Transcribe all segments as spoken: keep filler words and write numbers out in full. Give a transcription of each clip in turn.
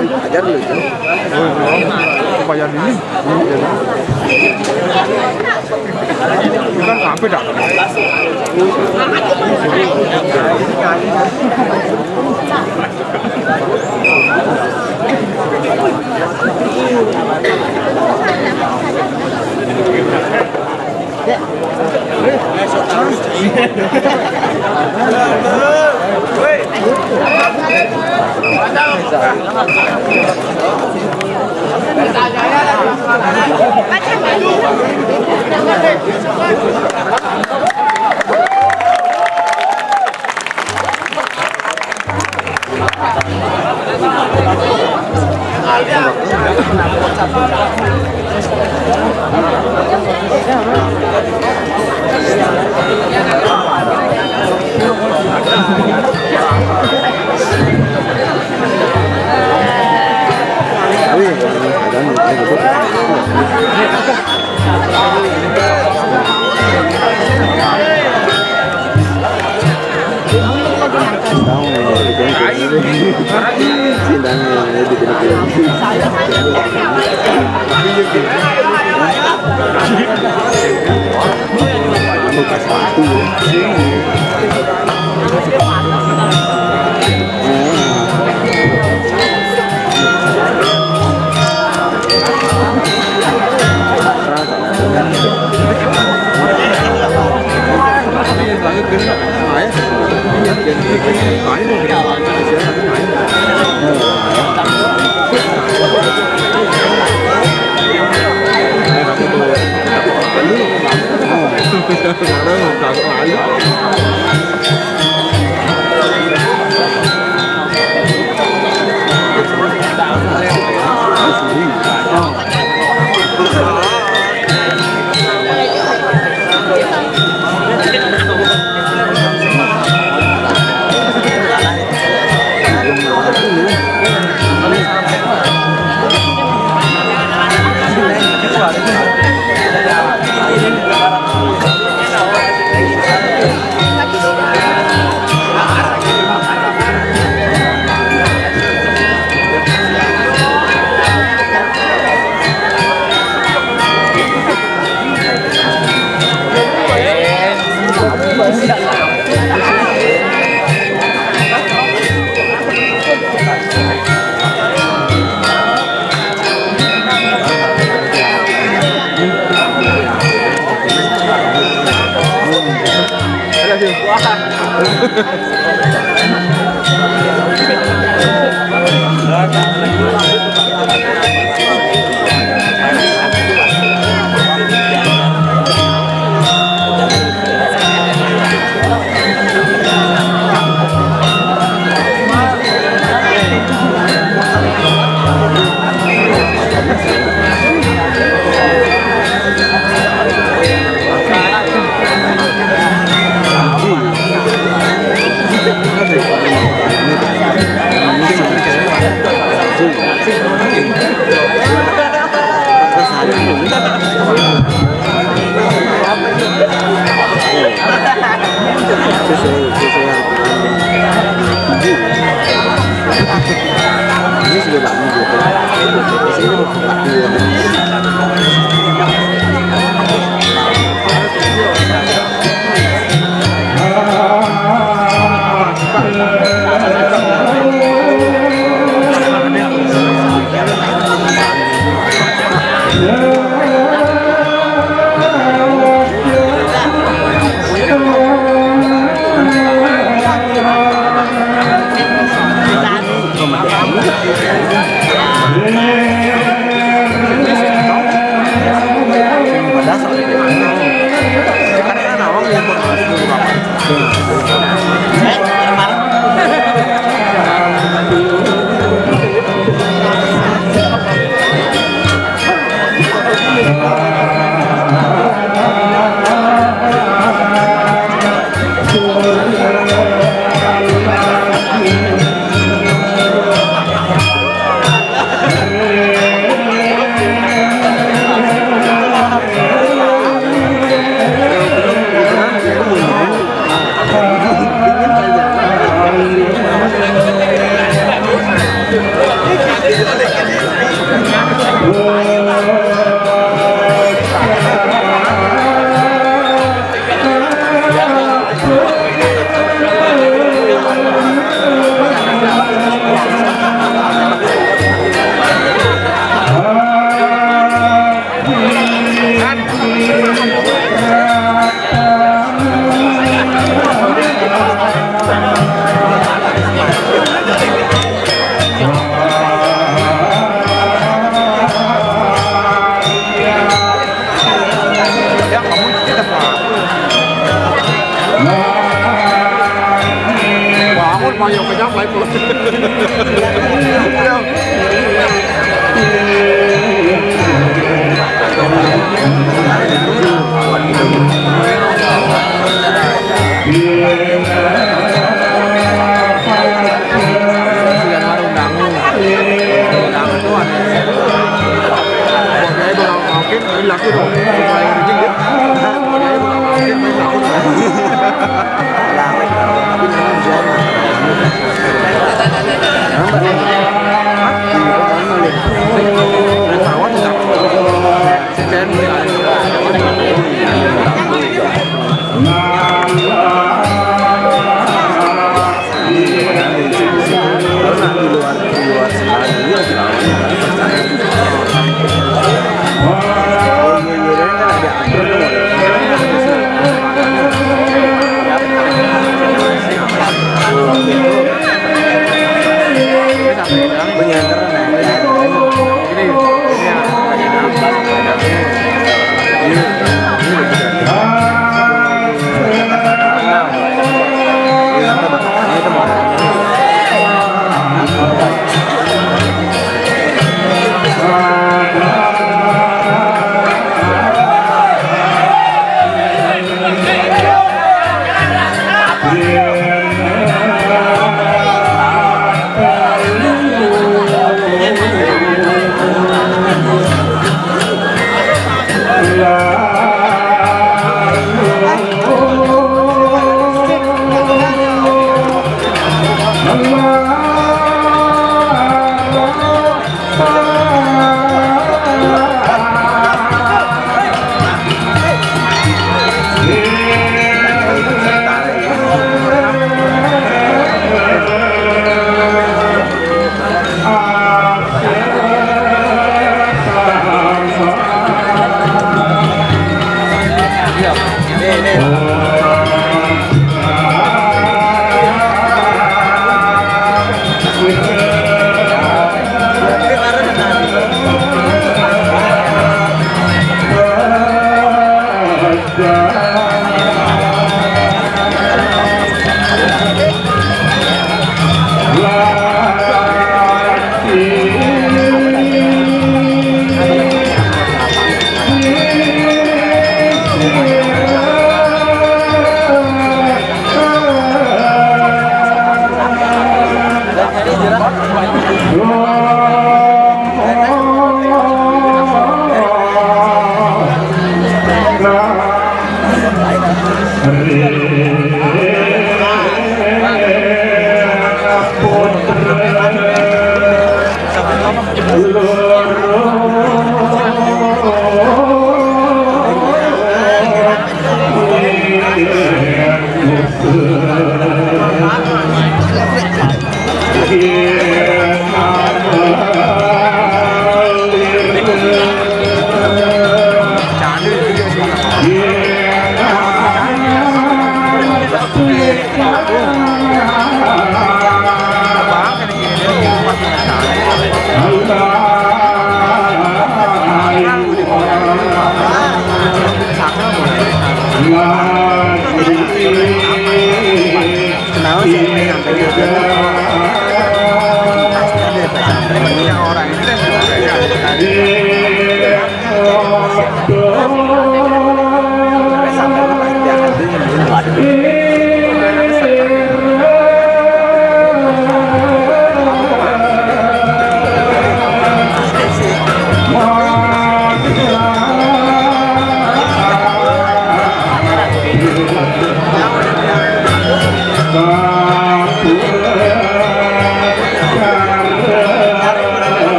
Ajar dulu itu. Oh, iya. Bayar ini. Ini kan sampai dah.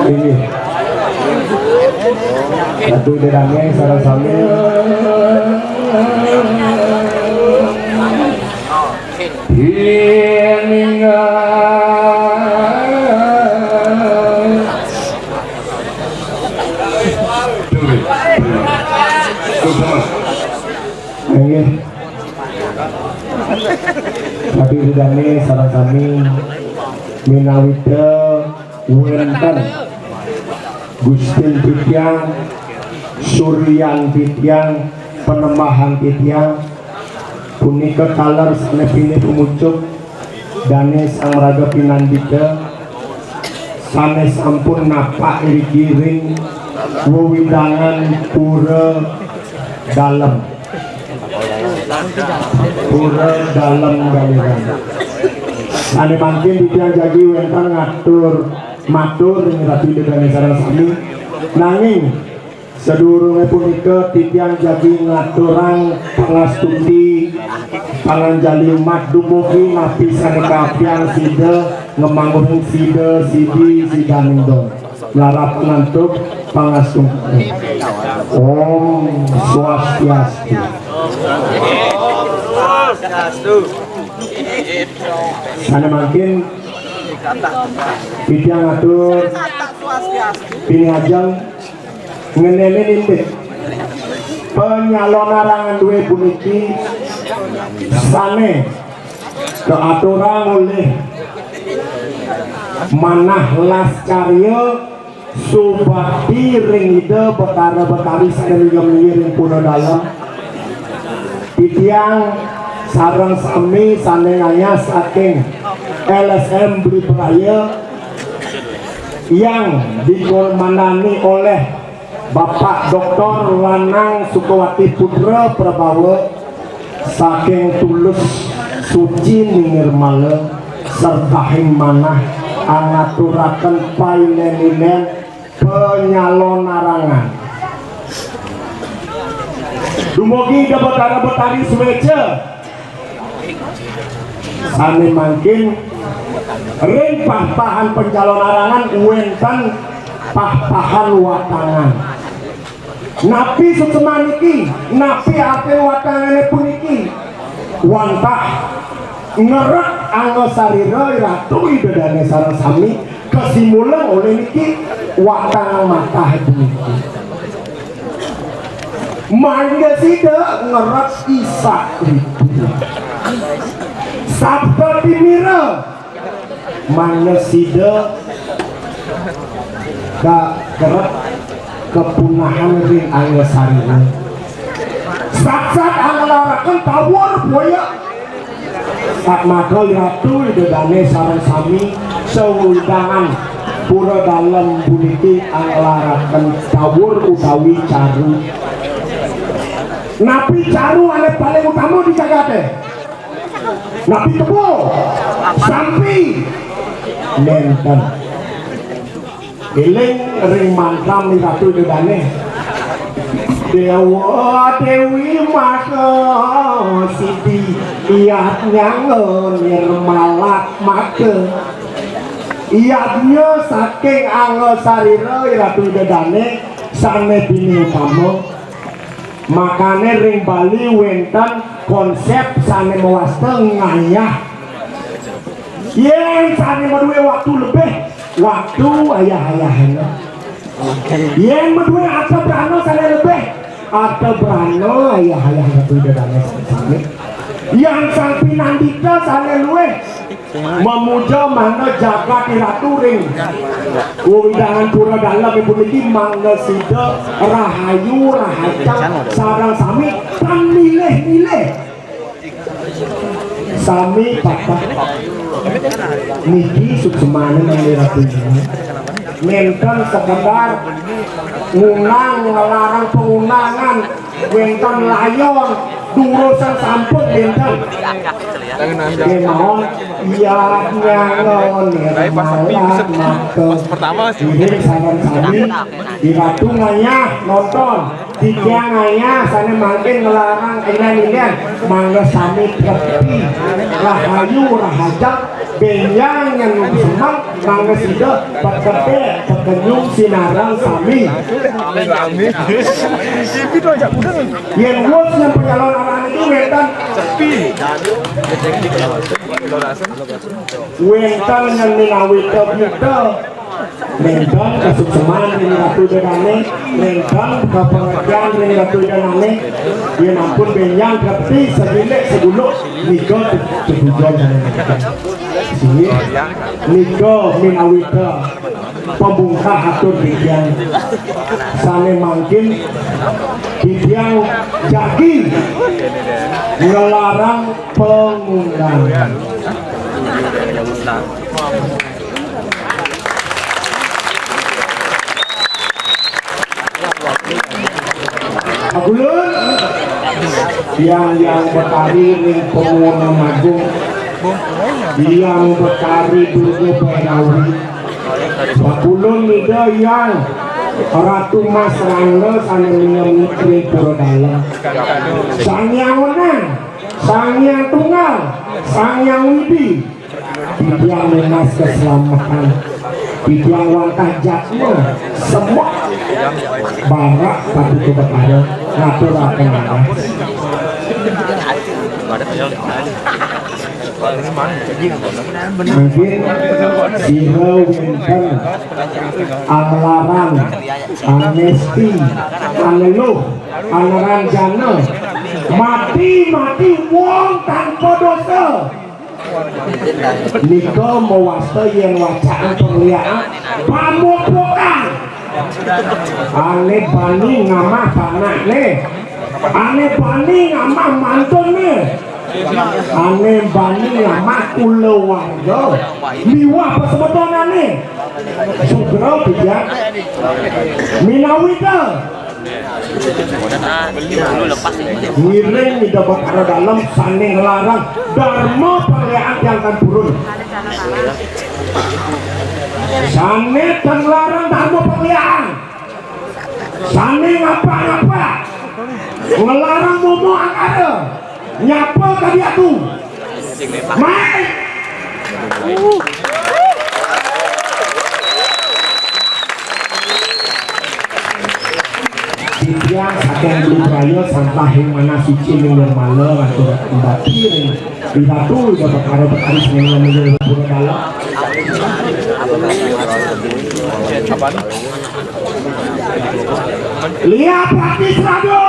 Inggih. Ratu Ida Dané sareng sami. Inggih. Ratu Ida Dané sareng sami, minawita wénten Gustin titiang, Suryan titiang, Panembahan titiang, punika taler sané pinih pumucuk dané Sang Maraga Pinandika, sané sampun napak iriki ring wewidangan Pura Dalem. Pura Dalem Galiran. Sané mangkin titiang jagi wénten ngatur matur ring Ratu Ida Dané sareng sami. Nanging Sadurungé punika titiang jagi ngaturang pangastuti panganjali umat dumugi napi sané kaapian sida ngemangguhing sida sidi sidaning don. Larap ngantuk pangastuti. Om Swastiastu. Sané mangkin titiang atur pinih ajeng ngenénin indik panyalonarangan dué puniki sané kaaturang olih manah lascarya subakti ring Ida Betara Betari sané liya-liya ring pura dalem. Titiang sareng sami sané ngayah saking L S M Beli Praya yang dikomandani oleh Bapak Doktor Lanang Sukawati Putra Prabawa saking tulus suci nirmala sarbahing manah angaturaken pailén-ilén panyalonarangan. Dumugi Ida Betara Betari suéca sané mangkin ring pahpahan panyalonarangan wénten pahpahan watangan. Napi suksman niki? Napi artin watangané puniki? Wantah ngerek angga sarira Ratu Ida Dané sareng sami kasimulang olih niki watangan matah puniki. Mangda sida ngerek isak ribu. Sabda timira mangda sida ka kerep kapunahan ring angga sarira. Saksat anglaraken tawur boya. Satmaka Ratu Ida Dané sareng sami sawewidangan pura dalem puniki anglaraken tawur utawi caru. Napi caru ané paling utama di jagaté? Napi kebo? Sampi. Nénten. Éling ring mantra Ratu Ida Dané. Déwa Déwi Maha Sidi, yadnyang nirmalat maka. Yadnya saking angga sarira Ratu Ida Dané sané bini utama. Makané ring Bali wénten konsép sané mawasta ngayah. Yén sané madué waktu lebih, waktu ayah-ayahéna. Yén madué arta brana sané lebih, arta brana ayah-ayahéna Ida Dané sané. Yén sang pinandita sané luih, mamuja mangda jagat Ratu ring wewidangan pura dalem puniki mangda sida rahayu, rahajeng, sareng sami tan milih-milih. Sami patah. Niki suksmané mangda Ratu. Nénten sekedar ngunang ngelarang pangunangan. Wénten layon, durusang sampun wénten. Kémaon, iya nyangon, malah mangke. Pertama sih. Diri sareng sami, di Ratu ngayah nonton. Titiang ngayah sané mangkin ngelarang énén-énén. Mangda sami trepti. Rahayu, rahajeng, bénjang nyen semeng, mangda sida peketé, pekenyum sinareng sami. Amin. Yén wus nyampe calon anak itu wénten sepi. Wénten nyén minawita buta. Nénten kasukseman ring Ratu Ida Dané, nénten kapangertian ring Ratu Ida Dané. Yén ampun bénjang trepti segilik seguluk nika tetujon. Inggih, nika minawita pabungkah atur titiang. Sané mangkin titiang jagi ngelarang pangundangan. Agung, yang, yang betari ning Pemona Agung, yang betari Durga Bairawi. Pakulun Ida yang Ratu Mas Rangga sané miwah ring pura dalem. Sang Hyang Wenang, Sang Hyang Tunggal, Sang Hyang Widi. Titiang nunas keselamatan. Titiang wantah jatma semua barak Patih Betara ngaturaken manah. Mungkin sira wénten anglarang, angesti, aneluh, angranjana, mati-mati wong tanpa dosa. Nika mawasta yén wacaan pangliakan pamupukan. Ané bani ngamah panakné, ané bani ngamah mantuné, ané bani ngamah kulawarga miwah pasemetonané. Sugra titiang minawita. Ngiring Ida Betara Dalem sané nglarang darma pangliakan tiang tan purun. Sané tan nglarang darma pangliakan. Sané ngapa-ngapa. Nglarang momo angkara. Nyapa ka diatu. Mai. Titiang saking Beli Praya sampah ing manah suci ning nirmala ngatur bakti ring Ida Betara Betari sing ing pura dalem. Lihat praktis radio.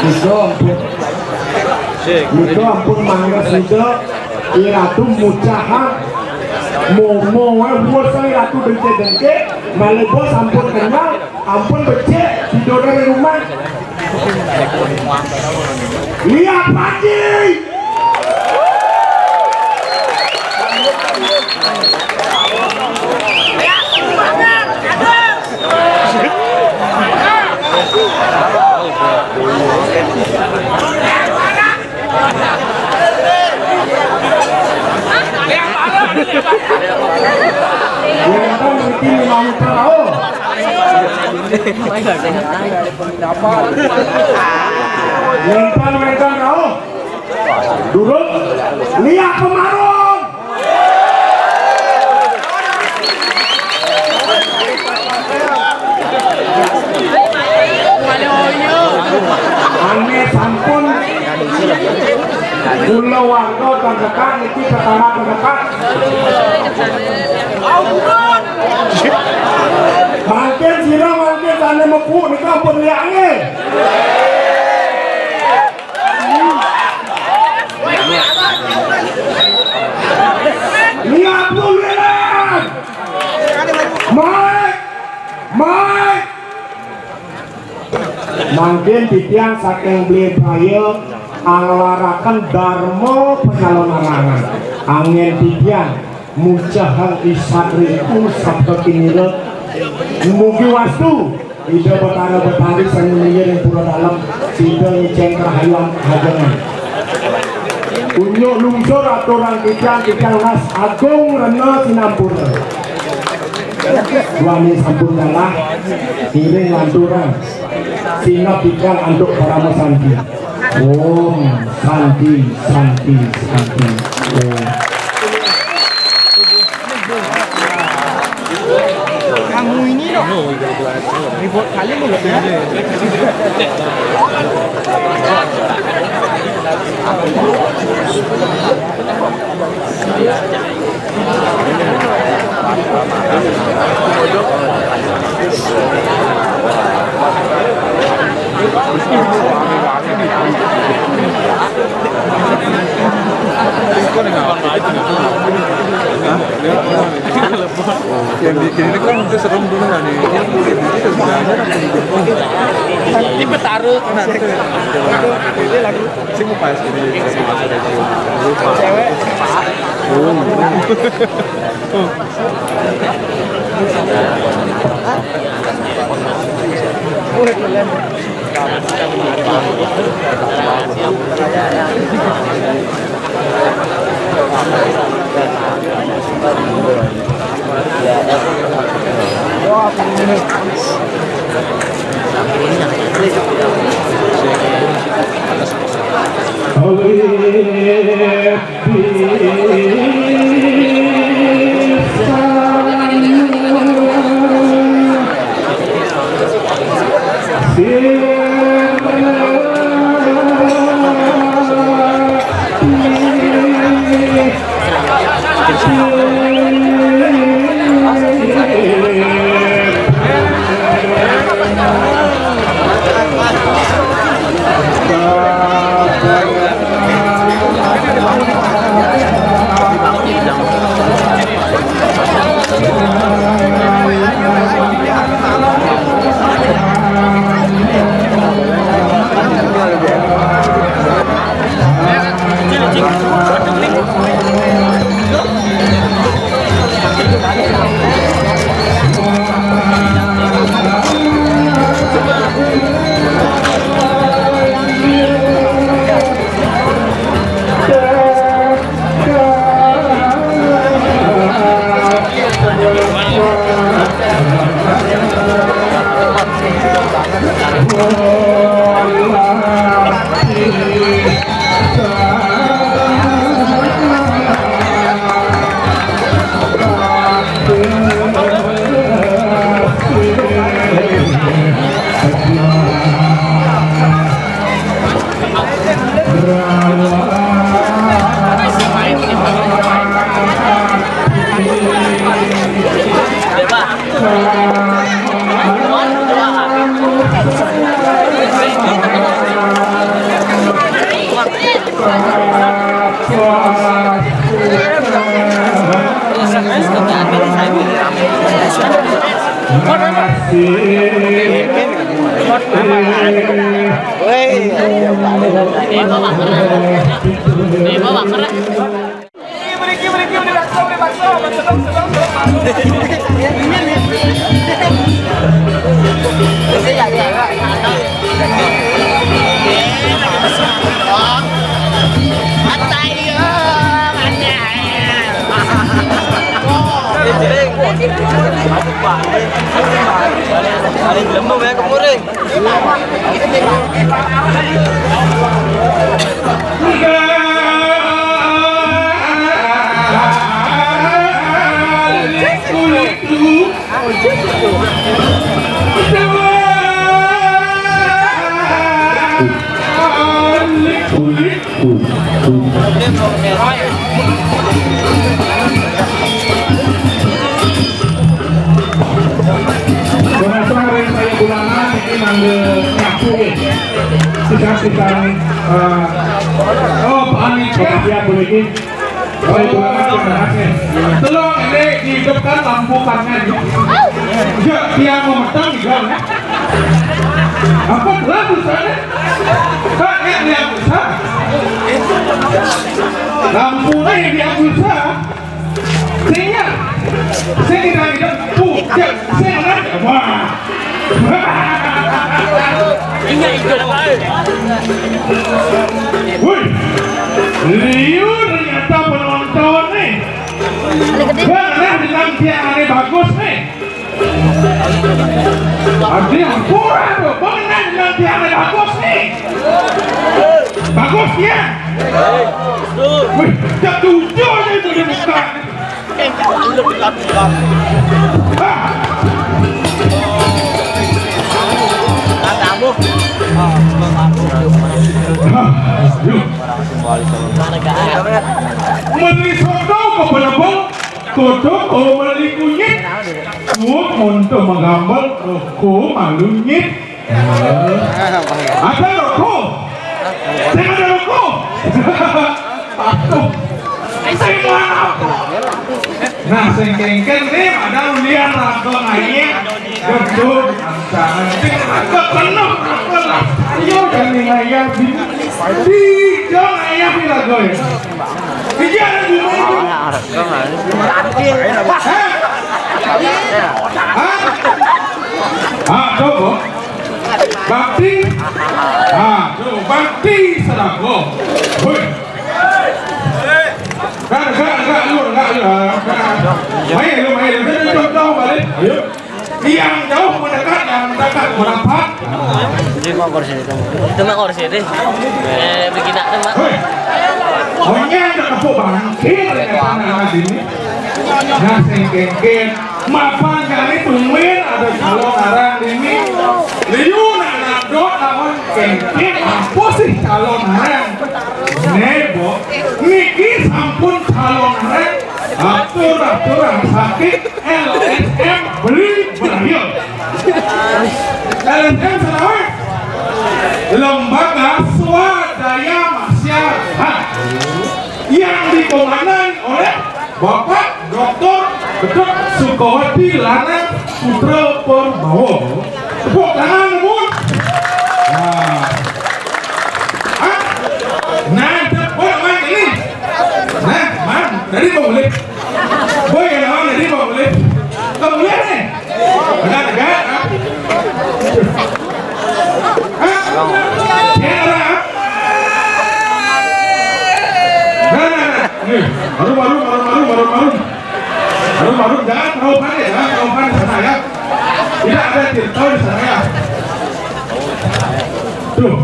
Nika ampun, nika ampun mangga sida, Iratu mucahan. Momo wae wus Iratu dengke-dengke, malih bos ampun kenyal, ampun becik, tidur di rumah. Lihat Panji. Wénten mriki lima meter rauh. Wénten, wénten rauh. Durung liak pemarung. Ané sampun kula warga terdekat niki, tetangga terdekat. Mangkin sira mangkin sané mepuk nika ampun liak nggih. Lihat dulu, Milan. Mike. Mike. Mangkin titiang saking Beli Praya anglaraken darma penyalonarangan. Angin titiang mucahang isat riku sabda kinira. Mugi wastu Ida Betara Betari sing ngiring pura dalem, sida ngicen kerahayuan ajengan. Unyuk lungsur aturang titiang, titiang nas agung rena sinampura. Duaning sampun galah, ngiring lanturang sineb titiang antuk parama santi. Om Santi, Santi, Santi. Om. Kamu ini loh. Ribut kali mulutnya. Yang bikin ini kan udah serem dulu nih. Ini sebenarnya kan ikut Ini lagu. Sing pas ini. Cewek. Oh. Penasaran saya bulanan ini mangga nyapu, eh. Sisan-sisan, eh, oh, Pak Anik, Pak Anik, Bu Niki. Saya bulanan, Bu Niki. Tolong ini dihidupkan lampu kangen. Ya, tiang mau metang juga, ya. Apa lah, Bu, sana? Kak, ya, ya, Bu, sana. Lampunya yang diambil, sana. Sing, sing tidak hidup, pucet, sing, wah. Iya, hidup. Wih, liu ternyata penonton nih. Bang, nah, dengan tiang ini bagus nih. Ada yang kurang tuh, Bang, nah, dengan tiang ini bagus nih. Bagus ya. Wih, jatuh aja itu dia buka. Meli soto ke Pelebong, kodok, oh, meli kunyit. Wut, untuk menggambel, roko malu nyit. Ada roko? Sing ada roko? Patuh. Sing mana? Nah, sing kengken nih, ada ulian raga ngayek. Betul, tantangan. Cek, agak penuh, agak lah. Ayo, jangan ngayah, di, di, jangan ngayah, di lagu ya. Iya, ada di mana itu? Hah? Hah? Ah, coba. Bakti. Ah, coba. Bakti selaku. Woi. Gak, gak, gak, lu, gak, lu. Main, lu, main, lu. Contoh balik. Ayo. Yang jauh mendekat, yang mendekat merapat. Itu mah kursi itu. Itu mah kursi itu. Eh, bikin nak mah. Hoi. Monyet tak tepuk bangkit dengan tanah sini. Nah, sing kengkeng. Mapan kali tungguin ada calon arang ini. Liu nak nadok lawan kengkeng. Apa sih calon arang? Nebo, niki sampun calon arang. Atur-atur sakit. L S M beli berakhir. L S M sanawi Lembaga Swadaya Masyarakat yang dikomandoi oleh Bapak Doktor Gedek Sukawati Lanang Putra Permawa. Tepuk tangan, Bun. Nah. Ah. Nah, tepuk tangan ini. Nah, man, tadi mau boleh. Boy, yang lawan tadi mau boleh. Kamu lihat nih. Benar, enggak? Hah? Hah? Siapa? Nah, nah, nah. Nih, baru, baru, baru, baru, baru, baru. Baru, baru, jangan terlalu panik, jangan terlalu panik sana ya. Tidak ada cerita di sana ya. Tuh.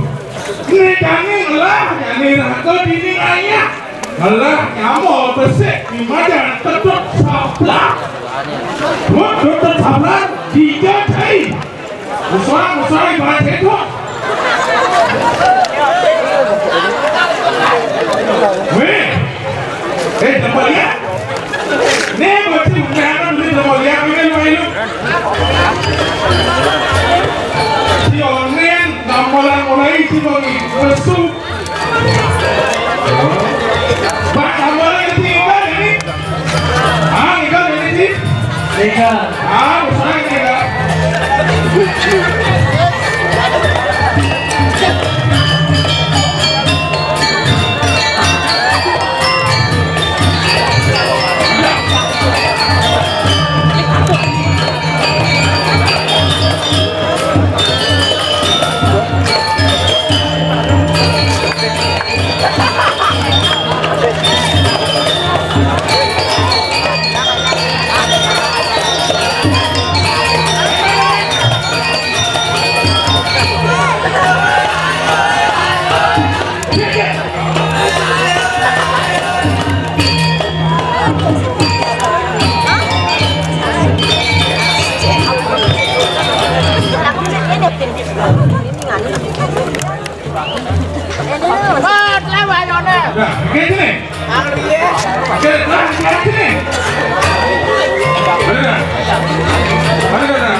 Ini kami lah, yang ini rata di ini raya. Alah, nyamuk besik di majan tetep sablak. Buat tetep sablak, dijajai. Usah, usah, ibarat itu. Weh, eh, tempat lihat. Nih, bocil, jangan beli tempat lihat, ini lu, lu. Si Onen, gambaran mulai si Bagi. Besuk. Pak, tambah lagi tiga ini. Ah, tiga ini sih. Tiga. Ah, besar tiga. Nah, kayak gini. Kayak, nah, kayak gini. Ada nggak? Ada nggak, nah?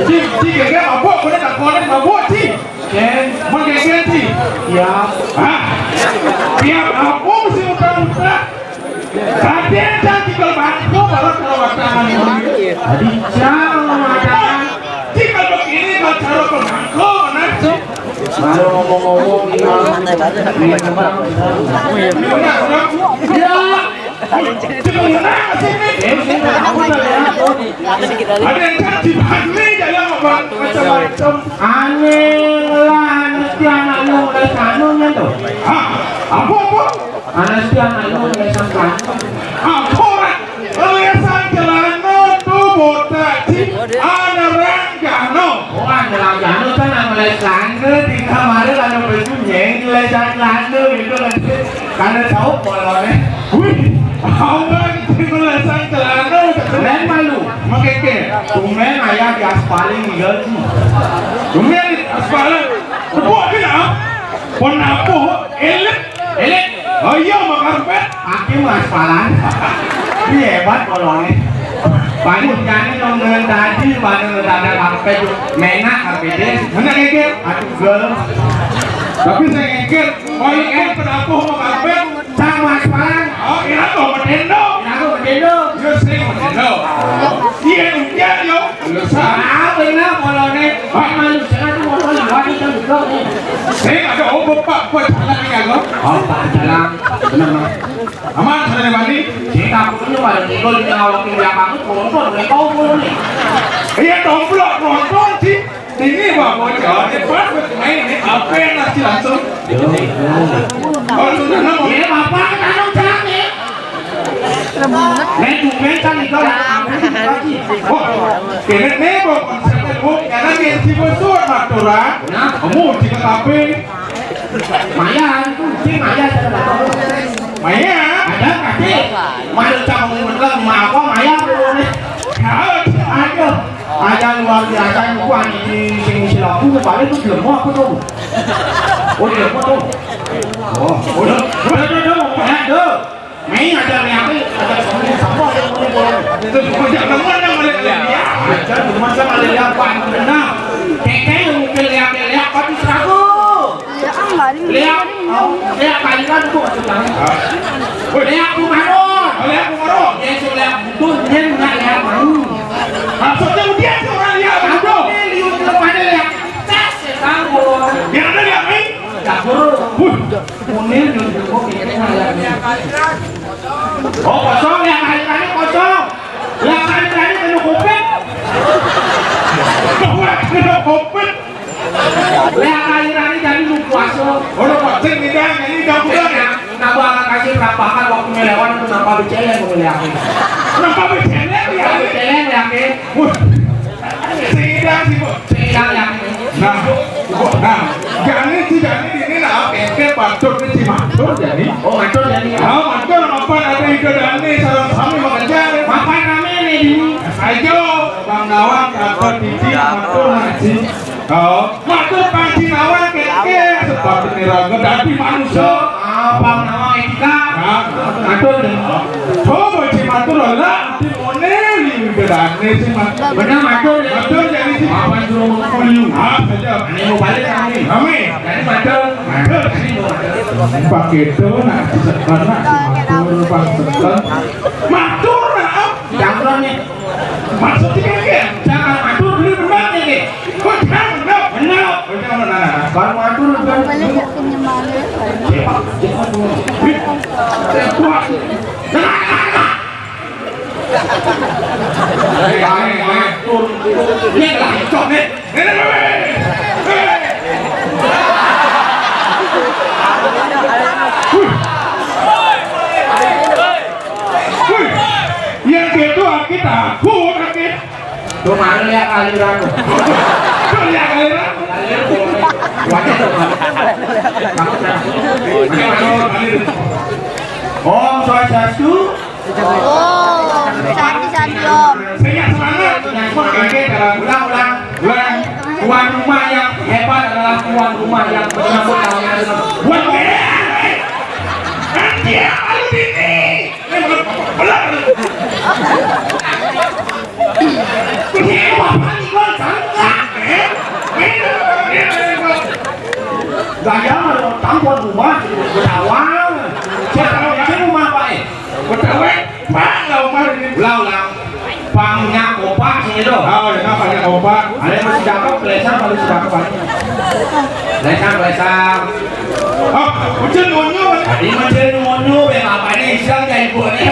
Ci, ci, geger mabuk, boleh tak boleh mabuk, ci. Ken, mau geger, ci. Ya. Hah? Tiap kampung si utang-utang. Raden, ci, kalau bangku, baru kalau watangan. Tadi jauh watangan. Ci, kalau begini, kalau cara pemangku, nah, ci. Kalau ngomong-ngomong, gimana? Gimana? Ya. Ada yang caci bagi, jangan ngomong macam-macam. Aneh lah, mesti anak lu udah sanunya tuh. Hah? Apa, apa? Anak si anak lu lesan kan? Apa ora? Lesan celana tuh botak, Ci. Anak ranggano. Oh, anak ranggano kan nama lesan ke di kamar lalu bersunyi lesan lana itu kan. Karena tahu polone. Wih, apa itu lesan celana? Keren malu. Makeke, tumben ayah di aspaling tinggal, Ci. Tumben aspaling. Tepuk aja lah. Penapuh elit. Elit. Oh iya, mau karpet. Aku mau aspalan. Ini hebat polone. Paling jani nonton tadi, pada ada karpet, menak karpet. Mana ngekir? Aduh, gel. Tapi saya ngekir, oh iya, penapuh mau karpet. Sang mau aspalan. Oh, kira tuh, medendo. Kira tuh, medendo. Yo, sing medendo. Iya, iya, yo. Lu salah. Ah, benar, polone. Pak, malu, jangan tuh, polone. Wah, kita dulu nih. Saya ada obat, Pak, buat jalan ya, kok. Oh, Pak, jalan. Benar, Mas. Aman, sudah mandi? Saya takutnya pada tinggal di awak yang belakang itu, nonton, nggak tahu polone. Iya, tomplok, nonton sih. Ini, Pak, bocor, ini pas buat main, ini apa yang nasi langsung? Kalau sudah nemu. Iya, Bapak, tanam jalan, ya. Nek dumen kan itu lagi. Wah, kene nebo konsepnya, Bu. Karena dia si bosok maturan. Nah, kamu di K P. Maya, itu si Maya, saya nggak tahu. Maya? Ada kasih. Malu sama ngomong, mau apa Maya? Aduh, ada luar biasa, bukan ini sing silaku, paling itu belum apa tuh? Oh, belum apa tuh? Oh, udah, udah, udah, udah, udah. Nih, ada yang ada yang sama yang mau boleh. Itu semua jangan ngomong yang boleh lihat. Aja cuma sama lihat apa yang benar. Keke yang mungkin lihat-lihat tapi seragu. Lihat, oh, lihat kalian tuh maksudnya. Lihat tuh marun. Lihat tuh marun. Dia sudah lihat butuh, dia nggak lihat mau. Maksudnya dia tuh orang lihat butuh. Ini lihat depannya lihat. Tes, ya tahu. Yang ada lihat main. Dapur. Wih. Munir nyuruh kok ini ngayaknya. Oh, kosong ya, kali-kali kosong. Lah, kali-kali kena kopet. Kena kopet. Lah, kali-kali jadi lu puasa. Udah pasti tidak, ini udah bukan ya. Nambah anak kasih penampakan waktu melewan, kenapa bicara yang melewan? Kenapa bicara ya? Bicara ya, Ki. Wah. Sing idang sih, Bu. Sing idang ya. Nah, Bu, nah, jani si jani ini nah, ente patut nih si matur jani. Oh, matur jani. Ah, matur apa ada itu jani sareng sami makan jani. Makan rame nih di. Ayo, Bang Nawang atau Titi matur ngaji. Oh, matur Bang Nawang keke seperti niraga dadi manusia. Ah, Bang Nawang etika. Nah, matur jani. Coba si matur lah. Simone liwih gedane sing mat-, bener matur ya. Matur jadi sing apa suruh mengkuyu. Ah, saja. Ini mau balik kami. Kami. Jadi matur. Matur. Ini mau matur. Pak Kedo nak sekarang matur, Pak Sekarang. Matur nak. Jangan nih. Maksudnya kan? Jangan matur dulu benar nih. Kok jangan benar? Benar. Benar, benar, benar. Baru matur benar. Banyak yakin nyemangat. Cepat, cepat. Cepat. Nah, nah, nah. Nek lah, cok, nek. Nek, nek, nek, nek. Wih. Wih. Yang gitu, aku takut, aku. Tuh, mana lihat aliran? Tuh, lihat aliran. Aliran, tuh. Wajah, tuh, mana? Om Swastiastu. Oh, santi santi om. Saya semangat. Oke, ulang, ulang. Ulang. Tuan rumah yang hebat adalah tuan rumah yang menyambut tamunya dengan tuan rumah. Dia malu ini. Belar. Ini bapak tinggal sangka. Gaya malu tamu tuan rumah, Betawa. Siapa yang rumah apa eh? Betawa. Pak, lah, Umar ini. Ulang, ulang. Pangnya kompak sini, doh. Oh, ya, pangnya kompak. Ada yang masih cakep, kelesang, kalau masih cakep, Pak. Kelesang, kelesang. Oh, hujan ngonyo. Tadi hujan ngonyo, ya, apa ini, Islam, ya, ibu ini.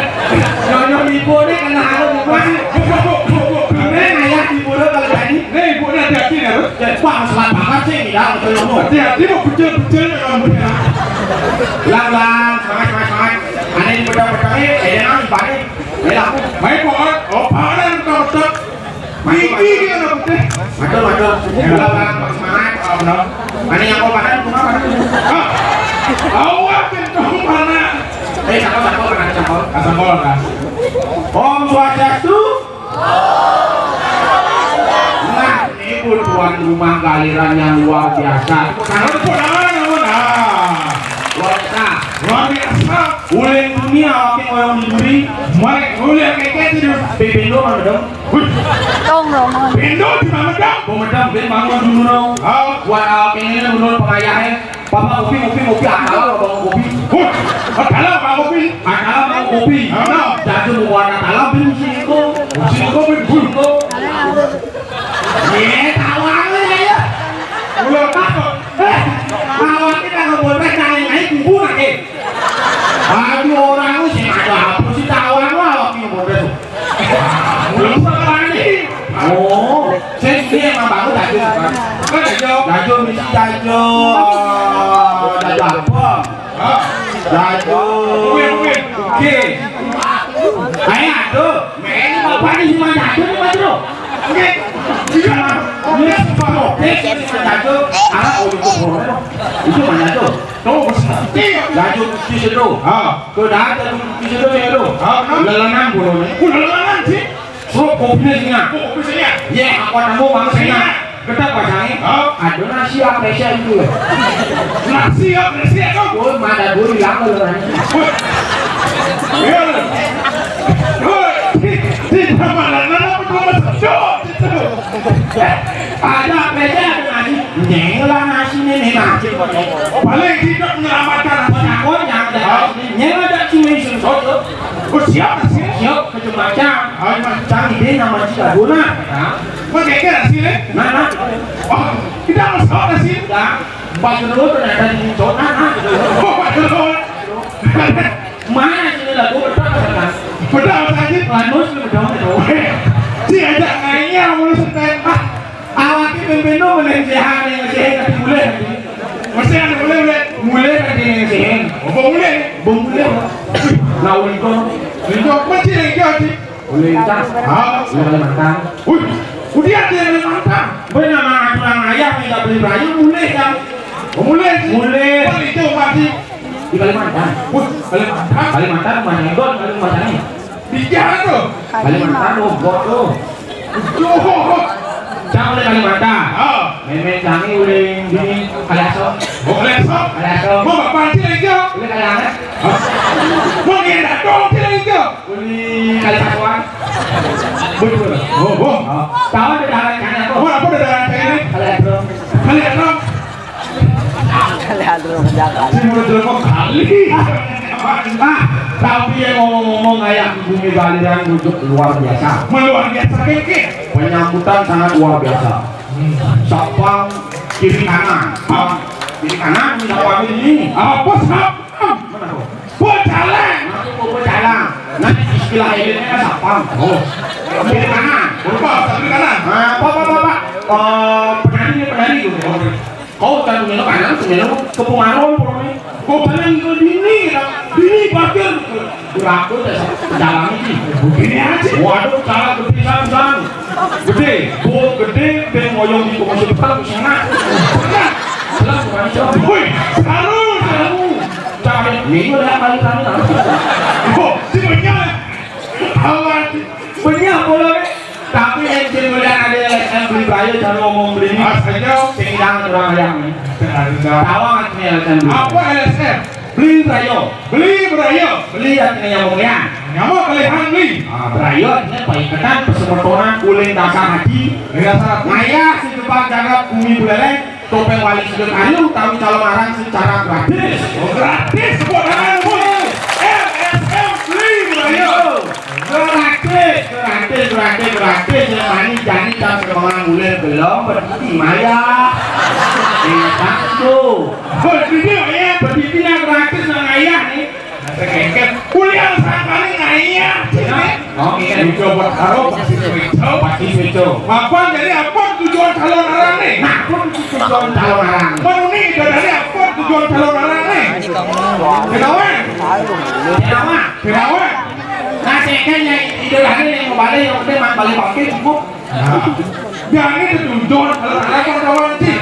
Ngonyo ibu ini kena halo, ibu. Masih, bu, bu, bu, bu, bu. Gimana, ya, ibu, lo, kalau tadi? Nih, ibu, ini hati-hati. Wah, selat banget sih, tidak, betul, betul. Hati-hati, mau betul-betul ya, kamu ya. Lang, lang, semangat, semangat, semangat. Ada yang betul-betul nih, ada yang balik. Ayo, aku. Baik, Pak. Oh, Pak, ada yang betul-betul. Tinggi dia, anak putih. Betul, betul. Lang, lang, semangat. Oh, benar. Mana yang kau makan, kau makan. Ah, awas, yang kau mana? Eh, siapa, siapa, mana, siapa? Asam bola, kan? Om Swastiastu. Nah, ini pun tuan rumah galiran yang luar biasa. Kalau pun, nah, nah, nah. Luar biasa. Luar biasa. Uling dunia, oke, orang diberi. Mulai uling kayak gitu. Pipindo mana dong? Wih. Tong, Roman. Pindo di mana dong? Mau medam, ben bangun dulu dong. Oh. Buat, ah, pengen dulu pengayahnya. Papa ngopi, ngopi, ngopi, akal apa ngopi? Huh, akal apa ngopi? Akal apa ngopi? Hah? Nah, jago mau warna dalam, beli singko. Singko, beli singko. Ye, tawa aja ya. Udah takut. Eh, awak kita nggak boleh naik, naik, kubu naik. Aduh, orang lu sih ada apa sih, tawa lu awak ini boleh tuh. Belum apa nih? Oh, saya ini emang baru tadi. Kan aja. Jago misi jago. Jago apa? Hah? Jago. Win, win. Oke. Ayo, aduh. Ini apa nih, cuma jago nih, Mas, bro? Oke. Iya. Ini apa? Oke, ini cuma jago. Ah, oh, itu boleh. Itu mana tuh? Tuh, Gusti. Jago Gusti Sedo. Ah. Kau dah ada Gusti Sedo ya, lo? Ah, kenapa? Lelenan bolone. Oh, lelenan sih. Suruh kopinya sini. Oh, kopi sini. Ye, aku nemu bang sini. Sini. Kita pasangin. Ah. Ada nasi apa sih itu? Nasi apa sih itu? Oh, mana dulu hilang lelenan. Woi. Iya, lo. Woi, di, di mana, mana, mana, mana, mana, ada apa aja ada nasi. Nyeng lah nasi ini, nih, nasi. Paling tidak menyelamatkan nasi. Penakut yang ada. Hah? Nyeng ada cumi susu. Oh, siap, siap. Siap, macam-macam. Oh, macam. Cang ini nama cita guna. Nah. Mau kayak nasi, nih? Nah, nah. Oh, kita mau saut nasi. Nah, empat dulu ternyata di zona, nah, gitu. Oh, empat dulu. Mana sini lagu, betul, kan? Betul, Mas Haji. Lanus, lu betul, betul. Diajak ngayal mulu, Sten. Ah, awak ini pimpin lu, mending sihan, yang sihan, tapi boleh, Haji. Mesti ada boleh, boleh. Boleh, Haji, yang sihan. Oh, boleh. Boleh. Nah, uliko. Uliko, apa sih yang kau, Haji? Boleh, Cak. Ah. Boleh, Kalimantan. Wih, udah ada yang Kalimantan. Boleh nama aturan ayah, tidak beli berayu, boleh, Cak. Oh, boleh, Haji. Boleh. Apa itu, Pak Haji? Di Kalimantan. Wah, Kalimantan. Kalimantan, Mas Egon, Kalimantan ini. Di Jakarta tuh. Kalimantan, oh, bot tuh. Tuh. Cang oleh Kalimantan. Ah. Meme canggih oleh di Kaliaso. Oh, Kaliaso. Kaliaso. Mau bapak sih lagi, Jo? Oleh Kalianget. Hah? Mau dia datang sih lagi, Jo? Oleh Kalisatuan. Betul. Oh, oh. Oh. Tahu ada daerah kan apa? Oh, apa ada daerah ini? Kaliaso. Kaliaso. Kalian dulu ke Jakarta. Si mulut jelek kok kali. Ah, tapi yang ngomong-ngomong, ayah bumi galiran untuk luar biasa. Luar biasa, Keke. Penyambutan sangat luar biasa. Hmm. Sapam kiri kanan. Ah, kiri kanan, sapam ini. Apa sapam? Mana, Bro? Pecalang. Nanti mau pecalang. Nanti istilah elitnya kan sapam. Oh. Kiri kanan. Berubah, kiri kanan. Nah, apa, apa, apa, apa? Eh, penari, penari gitu. Oh. Kau kan melo kanan, melo ke Pumaron, pokoknya. Kau kanan ke dini, kan? Dini parkir. Berapa dah dalam ini? Begini aja. Waduh, salah gede, sang, sang. Gede, bot gede, ben moyong di pokok sebelah, sana. Sana. Sana, bukan sana. Woi, sekarang, sekarang. Cari, minggu dah kali sana. Oh, si banyak. Awas. Banyak bola, eh. Tapi yang sing mulia ada L S M beli berayu, jangan ngomong beli ini. Mas, ayo. Sing hilang orang yang ini. Benar, benar. Tawa nggak sih L S M beli? Apa L S M? Beli berayu. Beli berayu. Beli artinya nyambung ya. Nyambung kelihan beli. Ah, berayu artinya paiketan, persemetonan, uling dasar haji. Uling dasar haji. Ngayah si Jepang jagat bumi buleleng. Topeng wali sudah kayu, tapi kalau marang secara gratis. Oh, gratis, buat anak, Bu. M S M free, ayo. Gratis, gratis, gratis, gratis. Yang manis jadi jam semangat mulai belum berhenti maya. Enak tuh. Berhenti maya. Berhenti gratis, nang ayah nih. Kengket. Kuliah sampai nang ayah. Oh, iya. Coba taruh pasti itu. Pasti itu. Mapan jadi apa? Tujuan calon arang né. Nah, apa tujuan calon arang? Mén uni, dadane apa tujuan calon arang né? Kenawan. Kenawan. Kenawan. Nah, saya kan yang ide lahir yang mau balik, yang penting mang balik bangkit cukup. Nah. Jani tujuan calon arang, kawan-kawan, sih.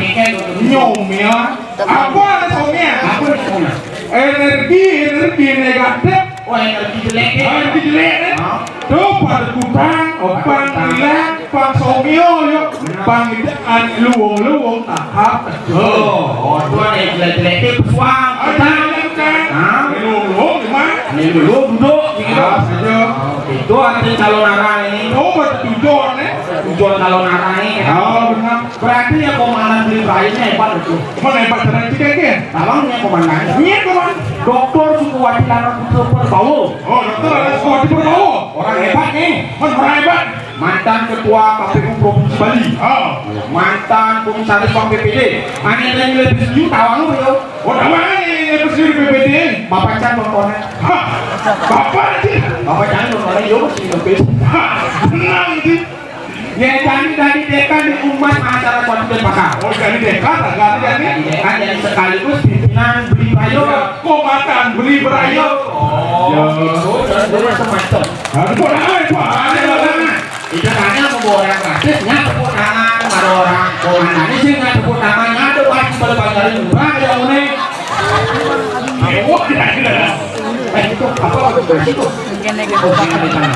Nyomia. Apa ada somia? Apa ada somia? Energi, energi negatif. Oh, energi jelek, eh. Oh, energi jelek, eh. Hah? Tuh, pada kutang, opang, ilang, pang somio, yuk. Pang idaan, luwung-luwung, tahap, teguh. Oh, oh, itu ada yang jelek-jelek, itu pesuang. Ah, jangan, kan? Hah? Luwung-luwung, gimana? Ini dulu duduk, gitu. Ah, saja. Itu arti calon arang ini. Oh, betul, eh. Tujuan calon arang ini. Oh, benar. Berarti ya komandan beli berairnya hebat itu. Mana hebat cara cek, kan? Abang punya komandan. Iya, komandan. Doktor Sukuwati Lana Putra Perbawo. Oh, dokter ada Sukuwati Perbawo. Orang hebat nih. Mana orang hebat? Mantan ketua K P U Provinsi Bali. Oh. Mantan komisaris Bank B P D. Mana yang lebih setuju tawang lu, yo? Oh, tawang ini lebih setuju B P D. Bapak Chan contohnya. Hah? Bapak sih. Bapak Chan contohnya, yo, masih lebih. Hah, tenang sih. Ya, jadi dari dekan di umat acara Kota Denpasar. Oh, jadi dekan, agak jadi. Jadi dekan, jadi sekaligus pimpinan beli berayo. Ya, komandan beli berayo. Oh, ya. Gitu. Terus, terus semacam. Aduh, kok ada, Pak? Ada, Pak. Itu tanya mau bawa orang gratis, nya tepuk tangan, ada orang komandan ini sih nya tepuk tangan, ada pasti pada pacarin murah, ya, unik. Eh, wah, tidak, tidak. Eh, itu apa? Itu. Oh, bukan di sana.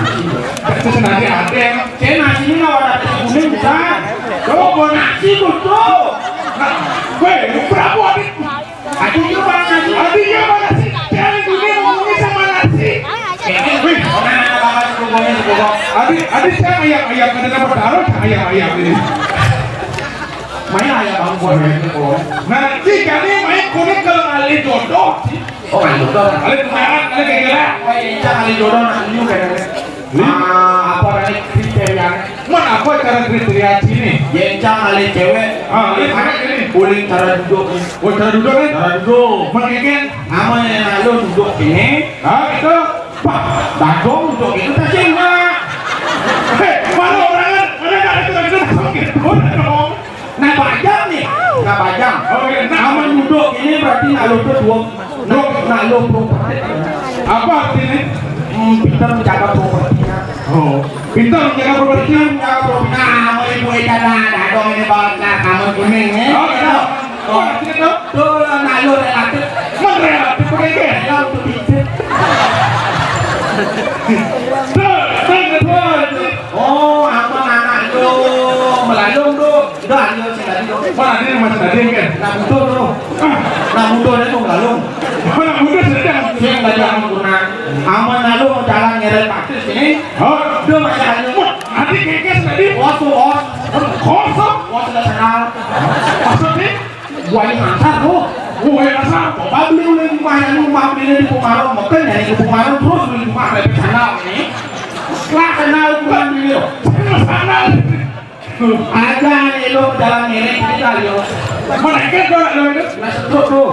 Itu sengaja ada. Saya nasi ini mau ada nasi kuning, bukan? Coba mau nasi tuh, tuh. Nah, weh, lu berapa, Adit? Adit, dia mana nasi? Adit, dia mana sih? Jangan dunia ngomongnya sama nasi. Weh, mana ada bakal sepuluh, sepuluh. Adit, Adit, saya ayam, ayam. Ada nama taruh, ayam, ayam ini. Mana ayam bang, buat ayam itu, kalau. Nah, si kami main kuning kalau ahli jodoh. Oh, ahli jodoh. Ahli tunangan, ahli kegela. Oh, iya, ahli jodoh, nah, ini kan. Ah, apa namanya kriterianya? Mana apa cara kriteria sini? Yen cang ahli cewek. Ah, ahli cewek ini. Uling cara duduk nih. Oh, cara duduk nih? Cara duduk. Mana kan? Nama yang lalu duduk ini. Ah, itu. Pak, bagong duduk itu tak sih, Mak. Hei, mana orang kan? Mana kan itu, itu tak sakit. Udah dong. Nah, bajang nih. Nah, bajang. Oh, iya, nah. Amun duduk ini berarti nak luput dua, nak, nak luput. Apa artinya? Hmm, pintar menjaga propertinya. Oh, pintar menjaga propertinya. Pintar menjaga propertinya. Nah, mau ibu Eda dah, dah dong ini bawa lah, kamu kuning nih. Oh, iya. Oh, artinya tuh? Tuh, nak lu relatif. Mana relatif, pakai ke? Relatif untuk pijit. Tuh, tuh, tuh, tuh. Oh, amun anak lu melalung tu. Dah, dia si tadi tu. Mana dia masih tadi kan? Nak muda tu. Ah. Nak muda dia tu melalung. Mana muda sedang? Sing tadi amun guna. Amun lalu jalan ngeret pakis sini. Hah? Dia masih ada. Wah, nanti kekes tadi. Kos tu, kos. Kosong? Kos dah kenal. Maksudnya? Buaya asar tu. Buaya asar. Bapak beli oleh rumah, yang rumah beli di Pumaron. Makan dari Pumaron terus beli rumah dari sana ni. Lah kenal bukan beli. Sana. Aja ni lu jalan ngeret kita lu. Mana kan kau nak lu itu? Nak setruk tu.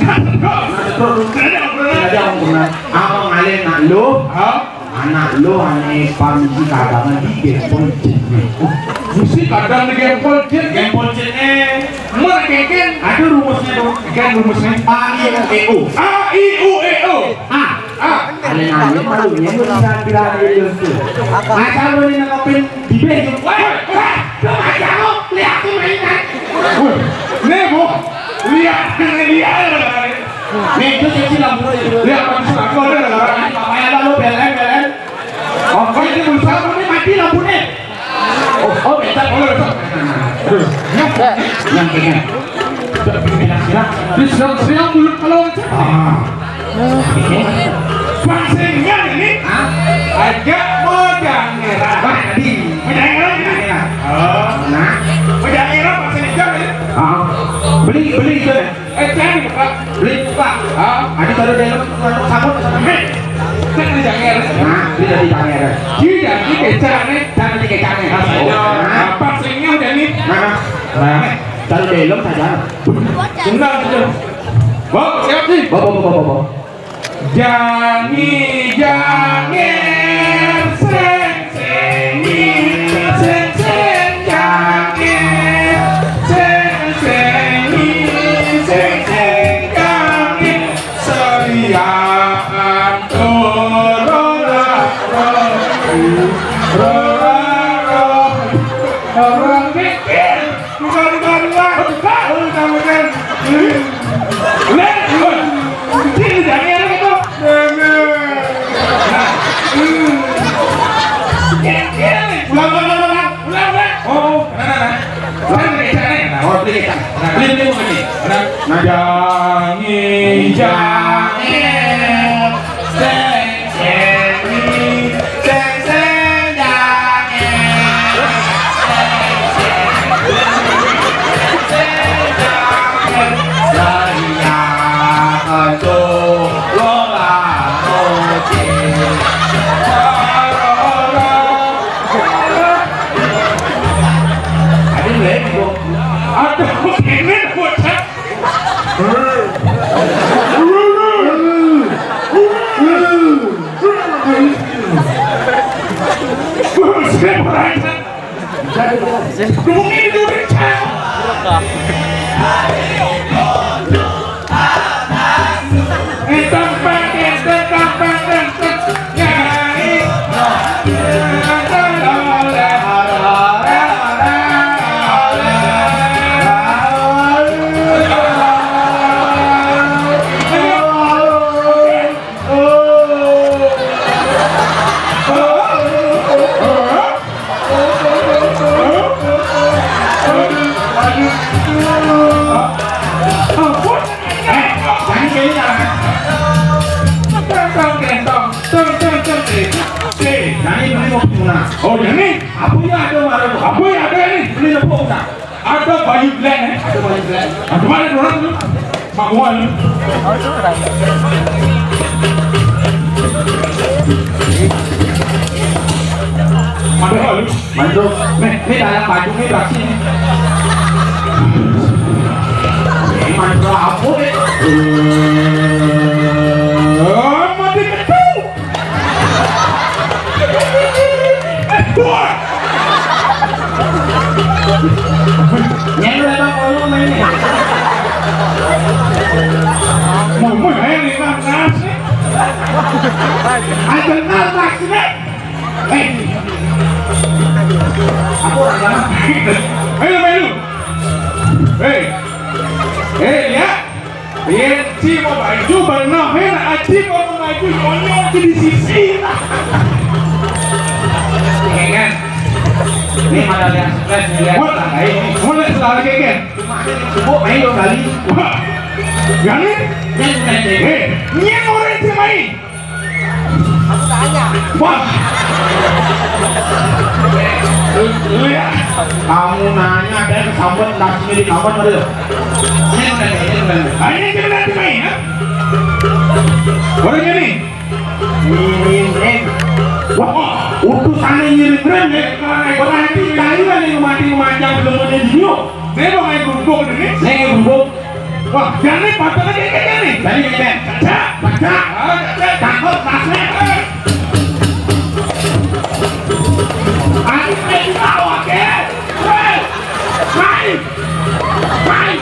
Nak setruk. Nak setruk tu. Ada apa? Ada apa? Abang alih nak lu. Ha? Anak lu ane pamisi kadangan di gempol jin. Mesti kadang di gempol jin. Gempol jin eh. Mana kengkeng? Ada rumusnya tu. Kan rumusnya. A I U E O. A I U E O. Ah. Ah. Alih-alih malunya lu bilang-bilang dia tu. Macam lu ni nak ngapin di beh tu. Weh, weh, lu macam lu, lihat tu mainan. Weh, ni bu, lihat, lihat. Ni tu kecil lah, bro. Lihat apa tu, aku ada lah. Apa ya, lu belen, belen. Oh, kau ini pulsa, kau ni mati lampu ni. Oh, oh, betul. Oh, betul. Aduh, nyampe, nyampe, nyampe. Siap, siap. Di siap, siap, mulut kalau. Ah. Bang Singgan ini. Hah? Agak mau jangan. Wah, di. Mau jangan ini. Oh. Nah. Mau jangan, Bang Singgan ini. Ah. Beli, beli itu ya. Eh, jangan buka. Beli buka. Ah. Ada taruh dalam, taruh sabun. Eh, jangan, jangan. Nah, beli dari jangan. Jadi, jadi kecane. Jangan dikecane. Nah, saja. Nah. Apa singnya udah nih? Nah. Nah. Taruh dalam saja. Enggak, enggak. Bawa, siap nih. Bawa, bawa, bawa, bawa. Jangi, janger, seng, sengi, seng, seng, jang. Nah, jangi, jangi, sing, sing, sing, sing, jangi, sing, sing, sing, jangi, saya akan tolong. Ada lagi, Bu. Ada ini, Bu. Oh, yang ini? Apa ya ada, Mara? Apa ya ada ini? Beli lepuk, nak. Ada Bayu Glenn, eh? Ada Bayu Glenn. Ada mana orang tu? Mak Muan. Mana lu? Mantu. Nih, nih dalam baju nih, beraksi nih. Ini mantu apa nih? Eh, mati ketu. Nyelu emang kalau main. Ngomong aja nih, Mas. Ayo, Mas, Mas, Mas. Eh. Aku orang dalam. Ayo, ayo. Hei. Hei, ya. Iya, Ci mau baju, benar, men. Aci mau baju, konyol, Ci di sisi. Iya, kan? Ini mana lihat stres, lihat. Mau tak, eh? Mau lihat selalu, kan? Cuma ini, coba main dua kali. Wah. Yang ini? Yang ini. Eh, ini yang orang Ci main. Aku tanya. Wah. Lu, lu ya, kamu nanya, ada yang kesambet, nasinya di kamar, ada. Ini udah, ini udah. Ah, ini dia nanti main, ya? Orangnya nih. Ngirim rem. Wah, utusannya ngirim rem, ya. Berarti kalian yang mati memanjang belum ada di Dia mau main kerupuk ini? Saya ngirim kerupuk. Wah, jangan nih, patah lagi, kan, nih? Tadi, kan? Pecah, pecah. Ah, pecah. Tangkap, tasnya. Ayo, ayo, ayo, oke. Hei, hei, hei.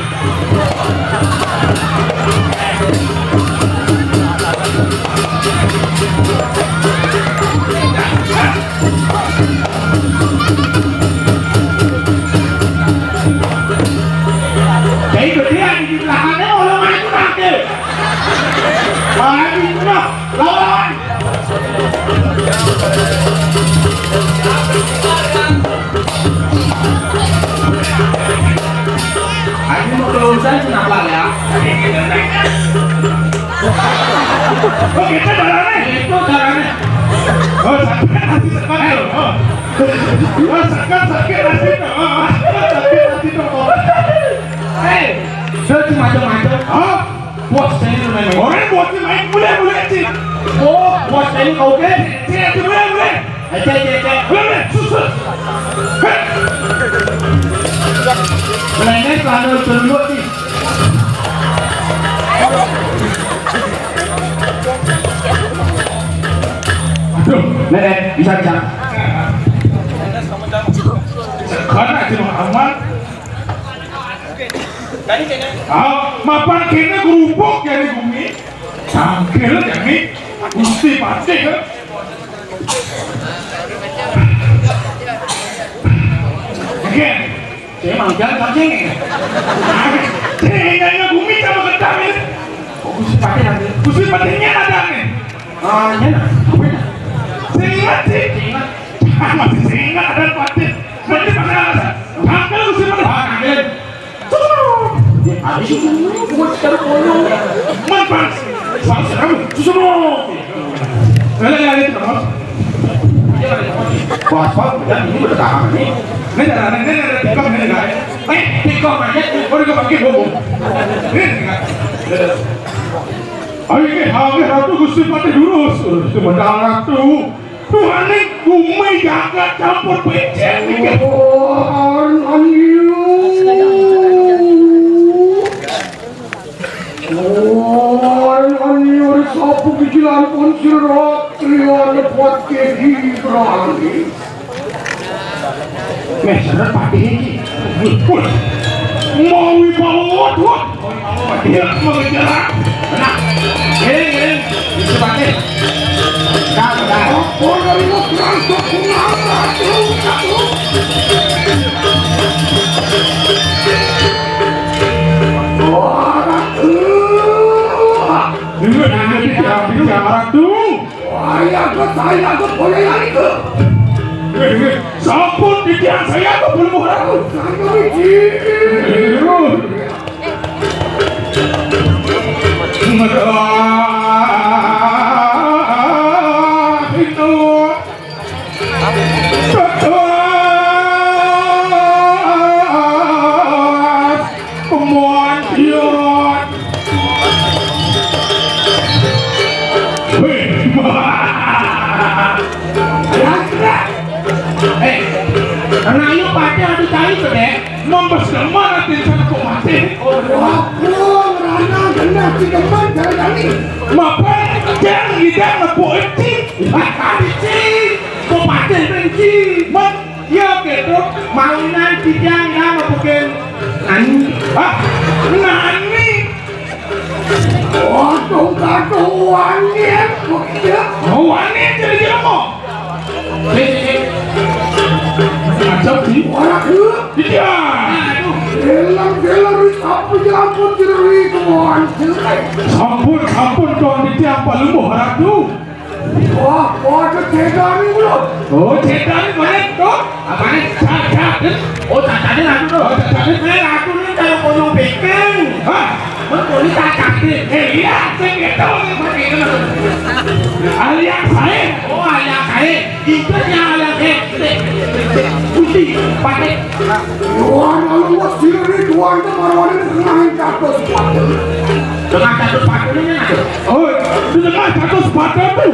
Jadi gede di belakangnya orang maju nanti. Maju, udah, lawan. Aku mau kelulusan kenapa ya? Oh, kita darahnya? Itu darahnya. Oh, sakit hati sekali. Oh. Oh, sakit, sakit hati. Oh, sakit hati. Oh. Hei, dia cuma macam-macam. Oh, bos saya lu main. Orang bos dia main, boleh, boleh, Cik. Oh, bos saya kau ke? Cik, Cik, boleh, boleh. Cek, cek, cek. Boleh, boleh. Sus, sus. Hei. Lainnya selalu tunduk, Cik. Aduh, nenek, bisa, bisa. Karena cuma aman. Ah, mapan kene kerupuk jadi bumi. Tangkil jadi Gusti Patih, kan? Oke. Saya mangkal kacang ini. Saya nanya bumi sama kentang ini. Kok Gusti Patih ada? Gusti Patihnya ada nih. Ah, iya, nah. Apa ya? Saya ingat sih. Saya ingat. Masih saya ingat ada Patih. Berarti pakai alasan. Tangkil Gusti Patih. Ah, tangkil. Tuh. Susu, gua sekarang konyol. Man, Bang. Bang, sekarang susu. Lele, lele, itu, Bang. Bos, Bang, ya, ini udah tahan, nih. Ini ada, ini ada tikam, ini ada. Eh, tikam aja, gua udah pakai bobo. Ini, ini. Ayo, ini, ayo, Ratu Gusti Patih Durus. Sebentar, Ratu. Tuhan ini bumi jagat campur becek, nih. Tuhan, ayo. Ora nyuwun sapa pikiran pun sira, triya nepot kedi brani. Meh, seret patih iki. Wih, mau wibawa, wot, wot. Iya, mengejar. Nah, ngiring, ngiring. Iki patih. Dah, dah. Apa dari lo berangkat? Ini nanti diambil sama tuh. Wah, iya, gue saya, gue boleh lari ke. Eh, eh, sampun titiang saya tuh belum orang. Saya biji. Itu. Tegas pemuan ion. Weh. Eh, karena ayo pakai adu tali gede, membes demen hati saya kok mati. Oh, rana genah si demen jalan-jalan. Mapan jang lidah ngebuin cing. Tadi cing. Kok mati, cing. Mat, iya gitu. Maunan kijang ya ngebukin. Nani? Hah? Nani? Waduh, gaduh, wani, ya. Oh, wani, jadi dia mau. Sik, sik, sik. Ajak di. Ora, Bu. Iya. Aduh. Bilang, bilang, wis apa ya ampun, jadi wis, wani. Sampun, sampun, Tuan Titi, apa lu mau harap tuh? Wah, wah, ada cedani, Bro. Oh, cedani, mana tuh? Apa nih? Cacat. Oh, cacatnya ratu tuh. Oh, cacatnya. Eh, ratu ini kalau konyol bikin. Hah? Betul, ini cacat. Eh, iya, saya nggak tahu nih, pakai itu. Alias saya. Oh, alias saya. Itu yang alias saya. Putih, pakai. Wah, kalau mau sini, Tuan, itu baru ada yang ngain catat sepatu. Dengan catat sepatu ini, ada. Oh, di tengah catat sepatu tuh.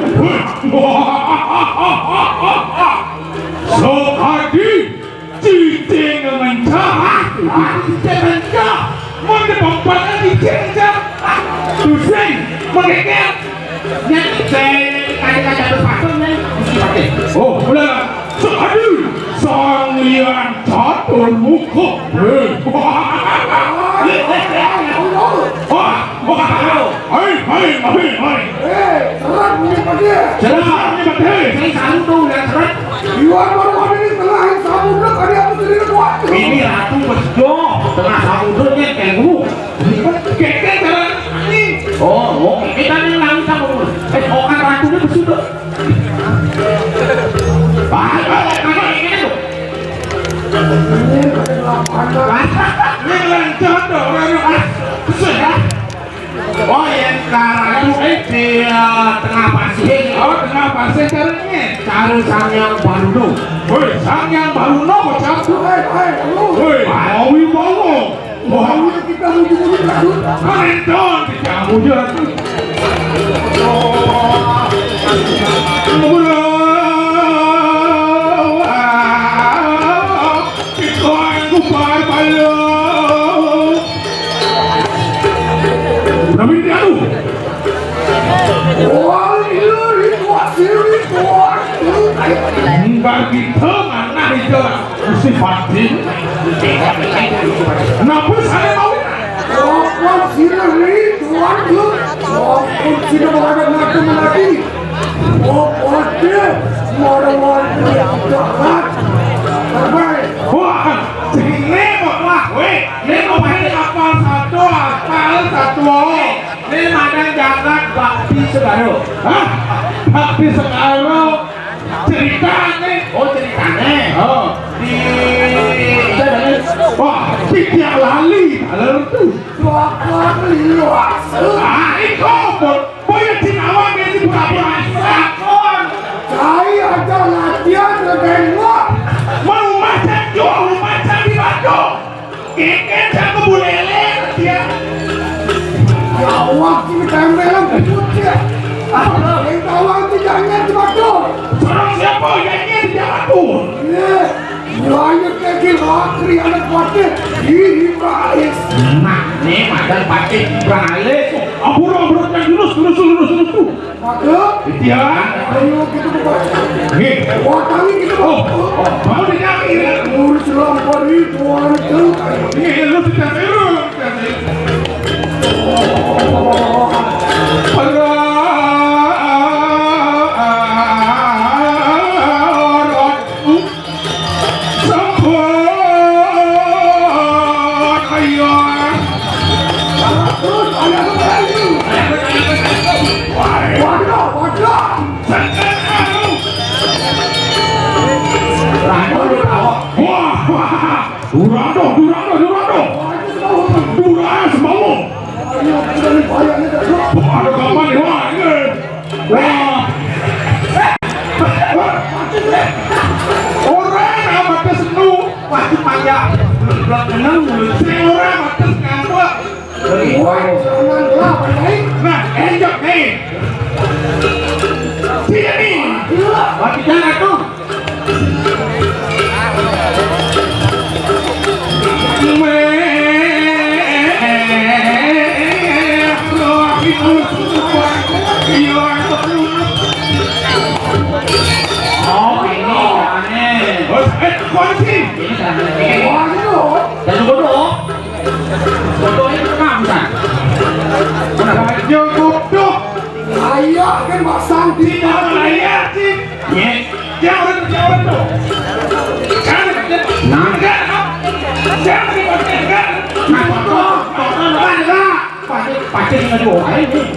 Sok adi, cicing ngencah. Ah, cicing ngencah. Mun di tempat cicing ngencah. Ah, pusing, mengeker. Nyet, saya tadi kata berpakun, nih. Mesti pakai. Oh, udah. Sok adi, Sang Hyang Catur Muka. Eh. Wah, wah. Hai, hai, hai, hai. Eh, serang nih, Pak, ya. Serang nih, Pak, ya. Saya selalu tuh udah serang. Iwan baru ada di tengah samudra, tadi aku sendiri kuat. Ini ratu bejo, tengah samudra nih, kayak gua. Keke cara ini. Oh, oh, kita nih langsung. Eh, okan ratunya besudah. Baik, baik, baik, ini tuh. Ini lancar dong, orang, ah, besudah. Oh, yang karatu, eh, di, eh, tengah pasir. Oh, tengah pasir caranya. Cara Sang Yang Baruno. Woi, Sang Yang Baruno, bocah. Woi, woi, woi. Woi, mau wibawa. Wah, kita mau dulu, Ratu. Kalian kita mau jalan. Nabi Anu. Wah, iya, itu hasilnya, Tuan. Enggak gitu, mana itu? Gusti Fatin. Napa sane mau? Apa sira ri, Tuan, yo? Apa sira menghadap ngaku lagi? Apa dia? Mara-mara jahat. Terbaik. Wah, sing ne kok, wah, weh. Ne kok pakai kapal satu, kapal satu. Ini madang jagat bakti segaro. Hah? Bakti segaro. Ceritane. Oh, ceritane. Oh. Di, di, Wah, titiang lali, taler tu. Bakal liwat. Ah, iko, boy, boy, di awak dia di pura-pura. Sakon. Saya ada latihan dengan lo. Mau macam jauh, macam di Bandung. Keket sama bulele, dia. Ya Allah, ini tempel yang kebut, ya. Ah, yang kawan tidak hanya di Bandung. Seorang siapa yang ingin di Bandung? Iya. Banyak lagi laki anak pakai. Ih, Ibrahim. Nah, nih, madan pakai Ibrahim. Ampun, ampun, yang lurus, lurus, lurus, lurus, tuh. Maka, iya. Ayo kita buka. Nih. Wah, kami kita. Oh, oh, kamu di kaki, ya? Lurus, lurus, lurus, lurus. Nih, lu tidak seru. Wah, wah. Durando, durando, durando. Durando, semua. Ada kapan nih, wah, ini. Wah. Orang amat senu, pasti payah. Belum kenal, belum. Si orang amat ngambek. Wah, jangan lah, baik. Nah, enjok nih. Sini nih. Mati cara tuh. Oh, ini aneh. Bos, eh, kok sih? Ini aneh. Dan bodoh. Bodoh ini kenapa, San? Kenapa? Ayo, kan pasang di. Tidak, ayo, sih. Ye. Jangan, jangan tuh. Jangan, jangan. Nah. Jangan, jangan, jangan. Nah, tonton, tonton, tonton, tonton. Pasti, pasti ngeduh aja nih.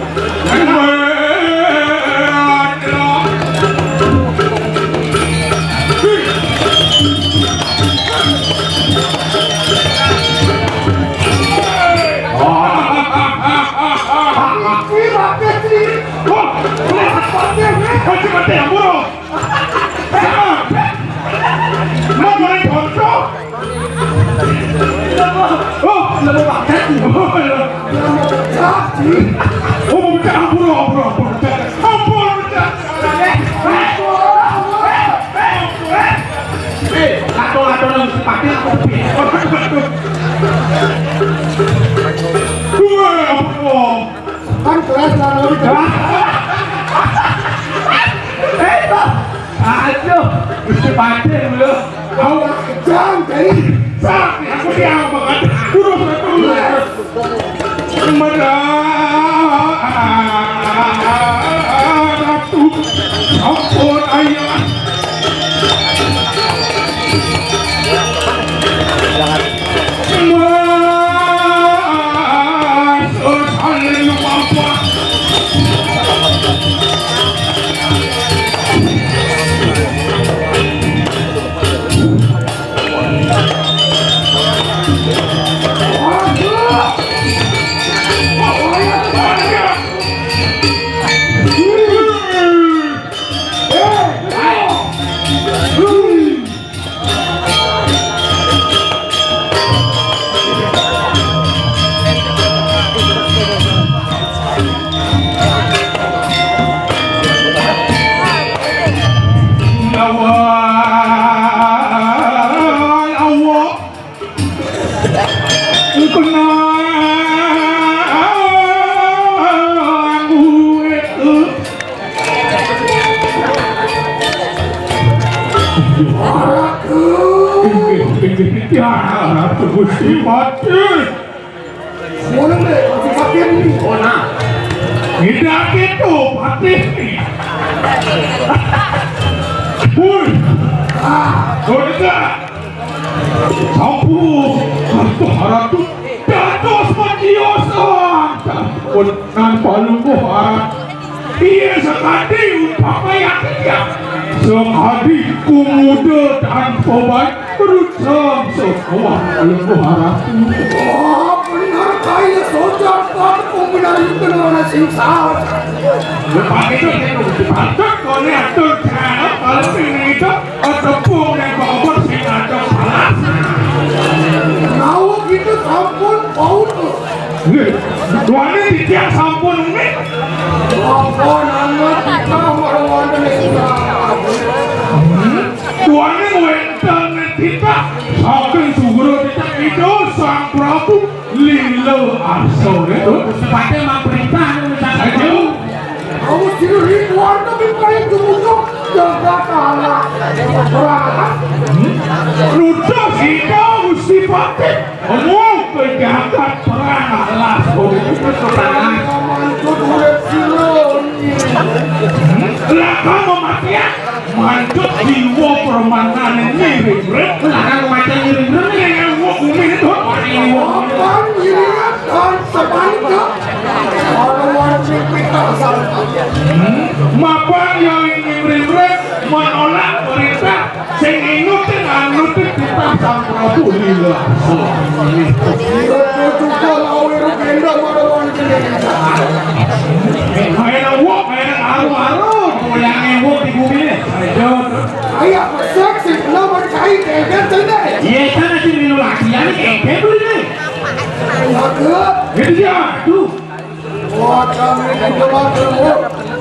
Oh, ini apa sih? Wah, ini apa sih? Wah, ini apa sih? Mau mulai kontrol? Oh, lama banget. Oh, iya. Oh, mau minta ampun, ampun, ampun, ampun, ampun. Eh, atau, atau yang sepatu aku lebih. Wah, ampun. Kan kelas lalu itu. Eh, Bang. Aduh, Gusti Patih dulu. Kau jangan jadi. Sakti, aku diapakan? Kurus aku. Ratu. Ampun, ayah. Jangan. Inggih, inggih, Tiara Ratu Gusti Patih. Ngono lho, masih sakit ini. Oh, nah. Tidak gitu, Patih. Woi. Ah. Oh, tidak. Ampun, Ratu, Ratu, dados paciosan. Ampun, nan palungguh aran. Iya, sakadi umpama yang iya. Sakadi pemuda tanpa baik. Rujam, so, wah, lungguh harap. Wah, bener kaya sojar, Pak, pemimpin itu bener sing salah. Ya, Pak, itu, itu, Pak, itu, kalau ini atur, kalau ini itu, oh, tepung yang bawa sing ada panas. Mau gitu, sampun, bau tuh. Nggih, duane titiang sampun unik. Apa nama kita marwanda niki? Hmm? Duane wenten titah saking Sugro titah Ida Sang Prabu Lila Arsa. Nggih, Dut. Sepate mang perintah anu minta. Ayo. Kamu sini ritual tapi kayak dulu jaga tanah. Berangkat. Hmm? Rudal sida Gusti Patih. Omong ke jagat perang alas. Oh, itu perang. Mancut urip sira. Lakang mematian. Mancut jiwa permanane ngiring urip. Lakang mematian ngiring urip. Ning wong bumi itu. Lakang ngiring dan sepanjang. Orang wajib kita sama. Mapan yang ngiring urip menolak perintah. Sing inut sing anut titah Sang Prabu Lila. Iya, juga lawe rugenda marang jenengan. Main awak, main aru-aru, goyang ewok di bumi. Ayo. Ayo, pesek sing kena mencari geger sini. Iya, sana sing minum lagi, ya, ini geger dulu ini. Maka. Gitu ya, tuh. Wah, kami di depan dulu.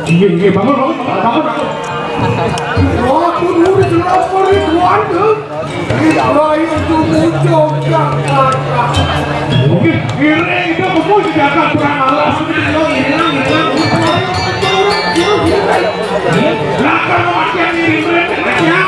Iya, iya, bangun, bangun, bangun, bangun. Wah, tuh dulu di depan dulu, tuan, tuh. Ibrahim tuh muncul, Jakarta. Oke, kiri itu kamu di Jakarta, perang alas. Lo hilang, hilang. Lah, kalau makin mirip-mirip, ya.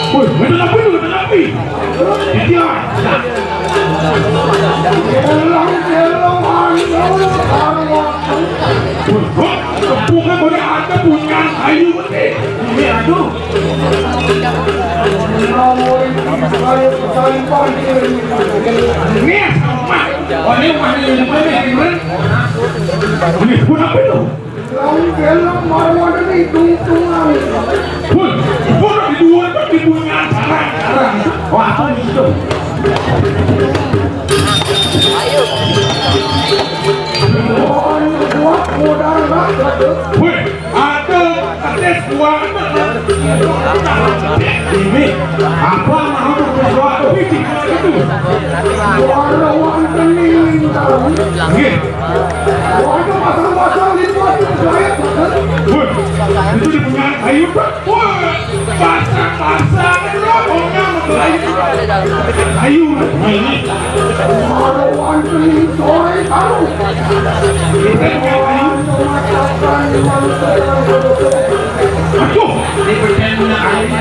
Woi, ada apa tu? Ada apa? Iya. Bukan boleh ada punya kayu ni. Ini aduh. Ini sama. Oleh mana yang mana yang mana? Ini pun apa tu? Lawan film marwah ini tungtungan. Pun, pun di dua tu di punya acara. Wah, apa ni tu? Ayo. Buat modal lah. Weh, ada ada buat. Ini apa mau tu sesuatu? Itu. Suara wonten ing lintang. Nggih. Waduh, pasang-pasang di luar itu saya. Woi, itu di punya kayu, Pak. Woi, pasang-pasang itu punya kayu. Kayu, nah, ini. Suara wonten ing sore tahu. Kita punya kayu. Aduh, ini percaya punya kayu.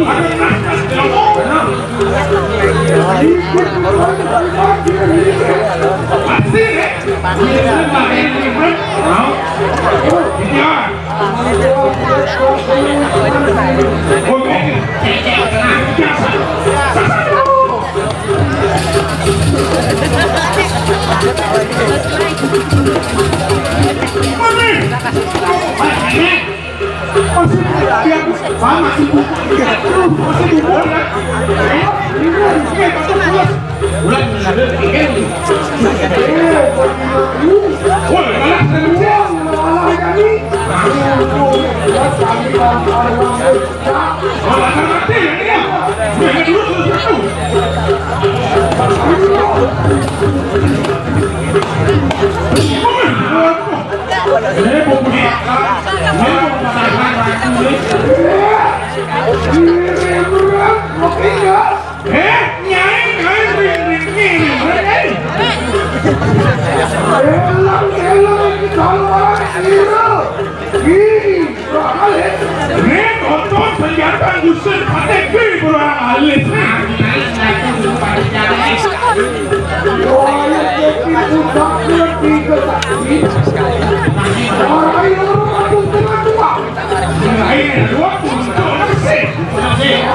Ada kertas, kertas, kertas. Masih dia, Pak, masih buka. Masih buka. Ayo, ini, ini, ini, Bulan, bulan, bulan. Woi, malah, malah, malah, kami. Malah, malah, malah, malah. Eh, Nyai, Nyai, ring, ring, ring. Elang-elang iki kaloran ira. Ih, ora alit. Nek otot senjata Gusti Patih kuwi ora alit. Wah, ya, kopi pudak kuwi tiga kali. Ora ayo, aduh, tengah tua. Ayo, dua puluh, dua puluh.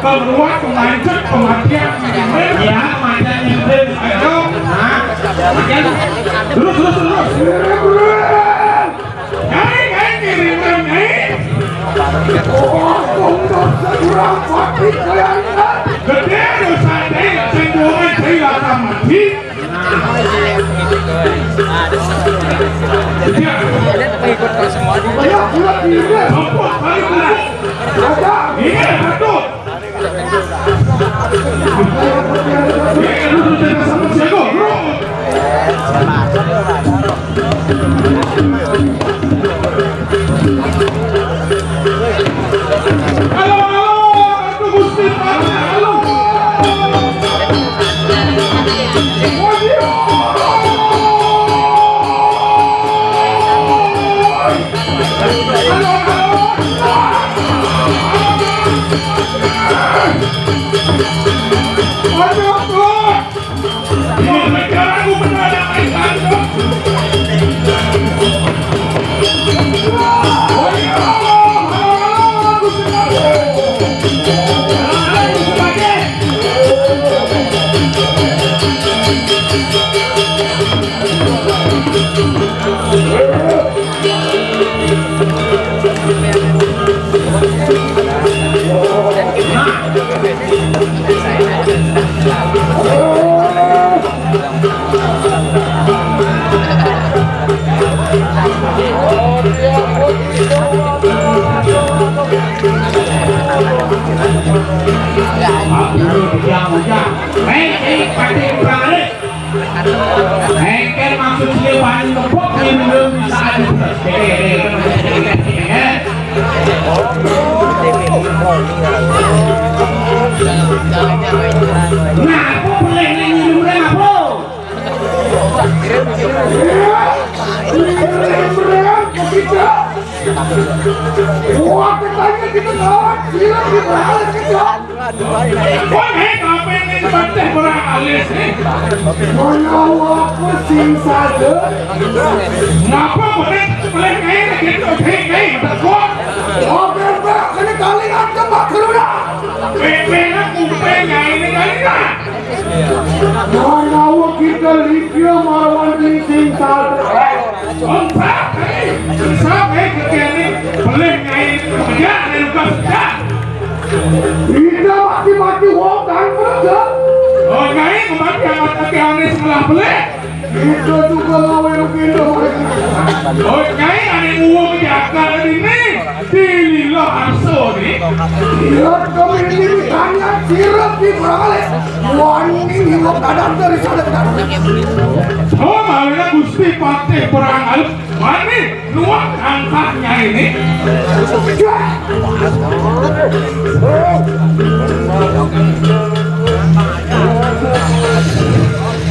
Keluar pemancet, pematian. Ya, pematian. Ayo. Nah, pematian. Terus, terus, terus. Nyai, nyai, ngirim, nyai. Gedhe dosa, nyai, sing wonge dhewe lakar mati. Iya. Ayo, ayo, ayo. Ampun, ayo, ayo. Iya, betul. Hei, hei, Patih Prarit. Engken maksud sing bani kepok ning lho bisa aja. Nah, aku boleh ning lho apa? Wah, katanya kita kawan, silat kita harus kita. Kowe kapan ning Patih ora alis, eh? Menawa aku sing sadar. Ngapa kowe meleh kae nek gitu, oke, kae, betul. Oke, Mbak, ini kali ngantem Pak Garuda. P P nak kuping kae ini kali, Pak. Menawa kita liga marang sing sadar. Wong Pak, eh, sesat, eh, kekene meleh kae, kerja, ada luka sedang. Kita mati-mati wong kan kerja. Oh, nyai mati amat kaki ane sebelah belik. Kita juga mau yang pindah. Oh, nyai ane uwung jagat ini. Dilila arsa ni. Iya, kami ini tanya sirep di Perangale. Wani ini kadang dari sana ke sana. Oh, malah Gusti Patih Perangale. Wani. Nuwun angkah nyaine.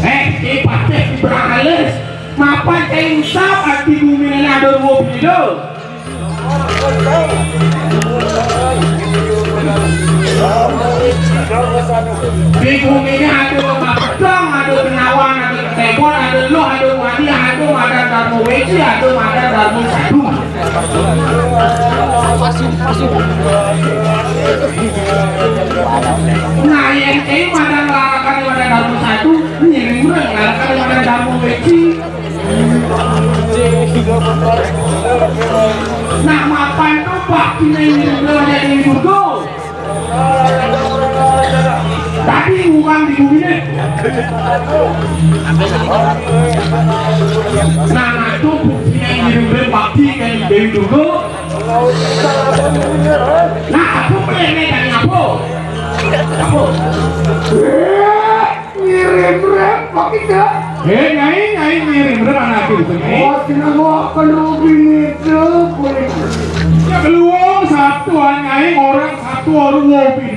Eh, Ki Patih Ibrahim, mapan kain sap ati bumi nene adur wo pido. Di bumi ini ada Mabedong, ada Benawan, ada Ketebon, ada Luh, ada Wadi, ada Madan Darmo Weci, ada Madan Darmo Sadu. Nah, yen e Madan larakan Madan Darmo Sadu, ngiring mreng larakan Madan Darmo Weci. Nah, mapan tuh Pak Kinai ngiring mreng Madan Dewi Durga. Tapi uang di bumi ini. Nah, nah, itu buktinya ngirim bakti kan Dewi Durga. Nah, aku pengen nih tanya apa? Apa? Eh, ngirim rem pakai dah. Eh, Nyai, Nyai ngirim rem anak itu, Nyai. Oh, sina gua akan rugi nih, tuh, kulit. Ya, beluang satu, Nyai, orang satu, orang rugi.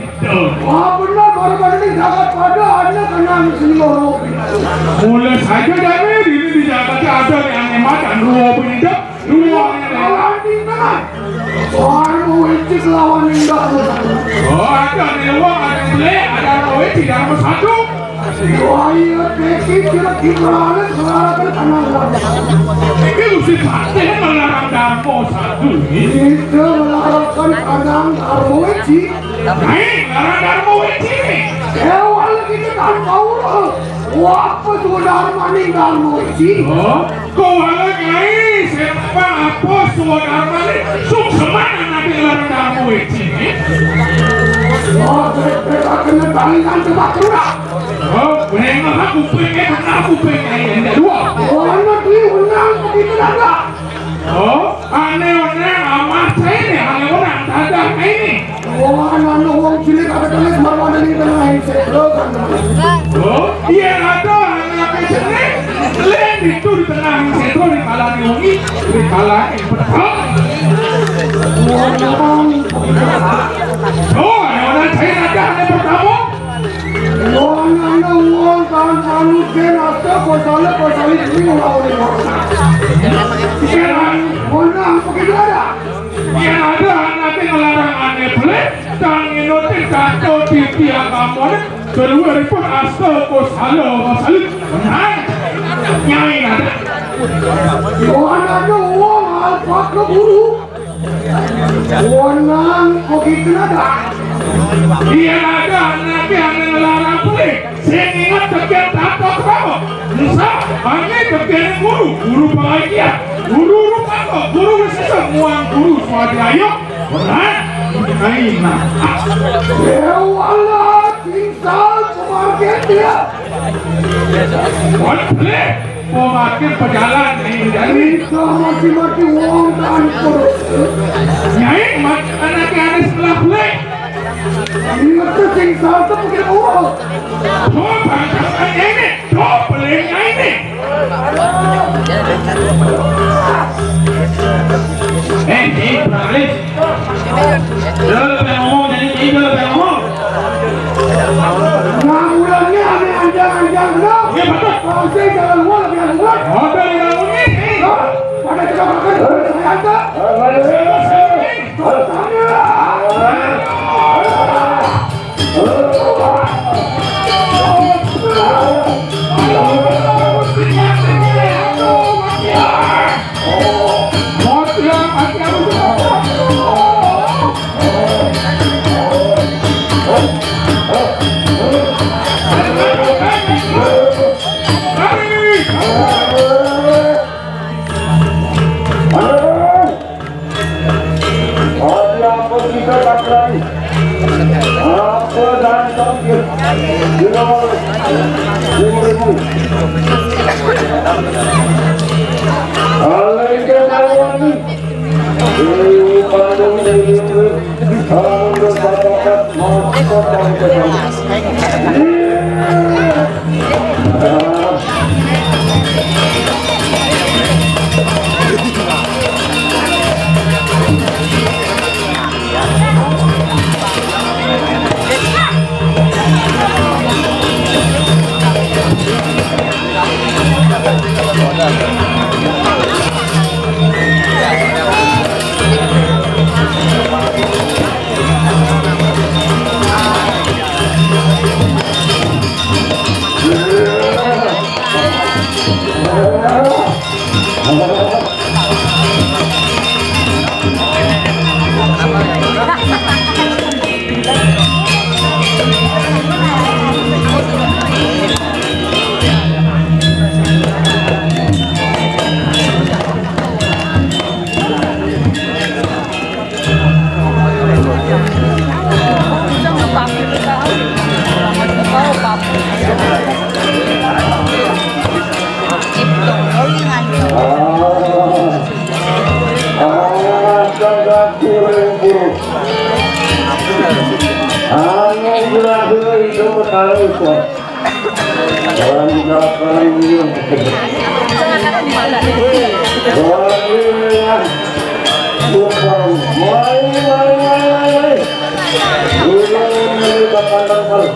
Wah, benar, baru-baru ini jagat pada ada kena seni loro. Mulai saja dari ini di Jakarta ada nih aneh mata, dua pindah, dua aneh. Lawan di tengah. Baru mau icik lawan indah. Oh, ada nih uang, ada beli, ada mau icik, ada mau satu. Wah, iya, Deki, kira gimana sekarang kan tenang. Ini mesti pakai melarang dampo satu ini. Itu melarang kan kadang, baru mau icik. Nyai, ngaran Darma Weci. Ewa lagi ke Darma Ura. Wah, apa tuh Darma nih Darma Weci? Oh, kau wala Nyai, siapa apa suara Darma nih? Sung semana nanti ngaran Darma Weci. Oh, mereka kena talian coba kurang. Oh, memang aku pengen, aku pengen yang dua. Oh, anak ini menang begitu dah. Oh, aneh-aneh amat saya nih, aneh orang ada ini. Wah, anu wong cilik ada tulis marwah dari tengah yang sedro kan. Oh, iya ada anak cilik. Lain itu di tengah yang sedro di kala diungi, di kala yang pedang. Wah, nang. Oh, aneh-aneh saya ada aneh pertama. Wong ana wong kan anu jen asa kosale kosale ini ora oleh wong. Yen ana begitu ada. Yen ada anake ngelarang ane beli, tang inutin kato titi agamane, keluaripun asta kosale kosale. Benar. Nyai ada. Wong ana wong alpat keburu. Wenang kok gitu ada. Iya ada anake ane ngelarang beli. Sing inget tekan tato krama. Bisa ane tekan guru, guru pengajian, guru rupa, guru sisa muang guru swadaya. Benar? Aina. Ya Allah, tinggal kemargen dia. Wan beli. Pemakai pejalan ini dari. Kita mati-mati wong tanpa. Nyai, mat-, anak yang ada sebelah beli. Ini mesti sing saltep mungkin wong. Oh, bangsa ini, oh, beli ini. Eh, ini beralis. Dia lebih ngomong, jadi ini lebih ngomong. Nah, mulanya ame anjang-anjang, no? Iya, betul. Kalau saya jalan luar, lebih luar. Ada yang ngomongin. Hah? Pada kita makan, saya ada. Terus saya. Ada apa kita tak lari? Apa dan terakhir? Di nomor lima ribu. Alaikum warahmatullahi. Di Bandung, di Bandung. Kalau menurut Bapak, mau kita tahu betul. Anu gerak itu tahu kok. Orang tidak orang ini. Orang ini. Bukan. Mulai, mulai, mulai, mulai. Dulu ini kapan dapat.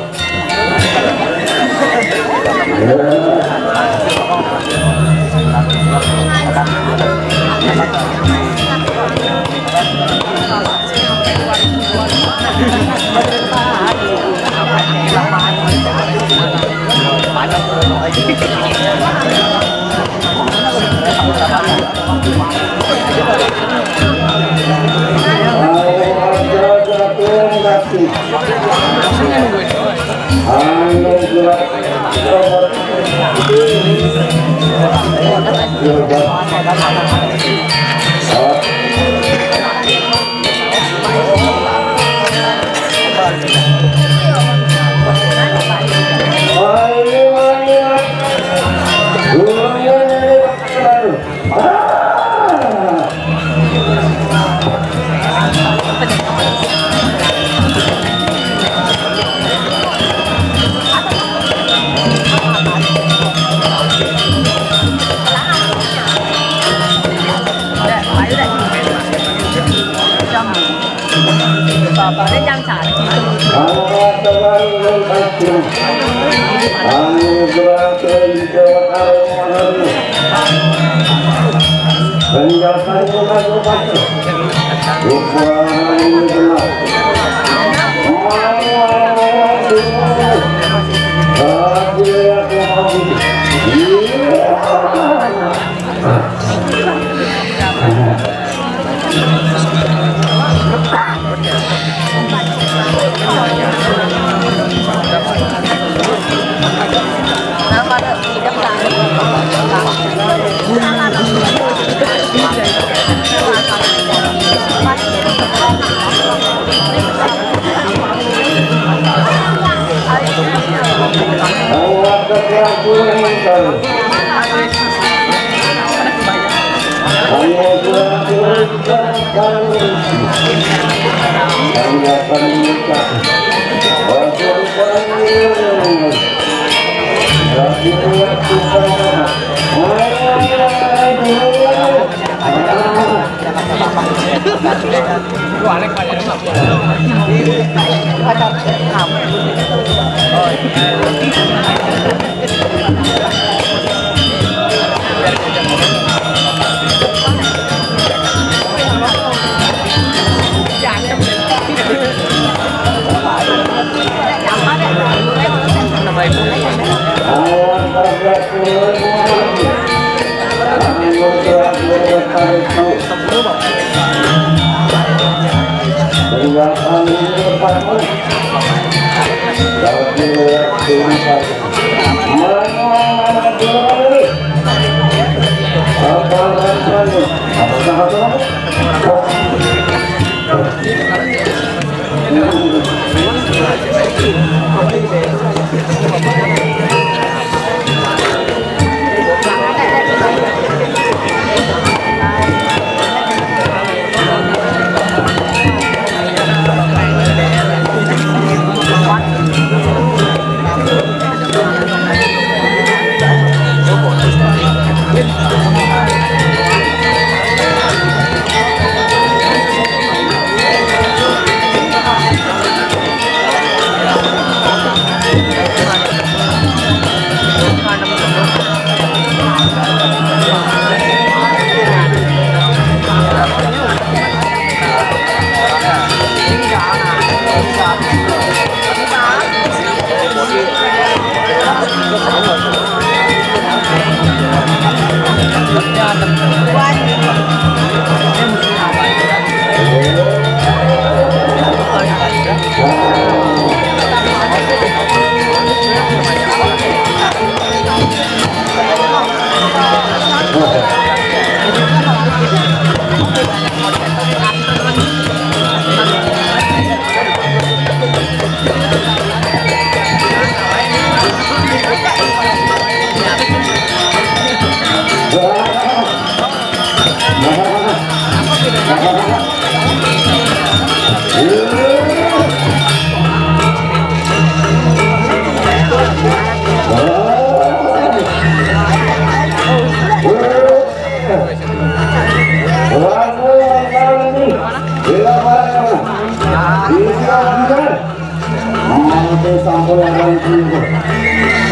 Sampai orang itu.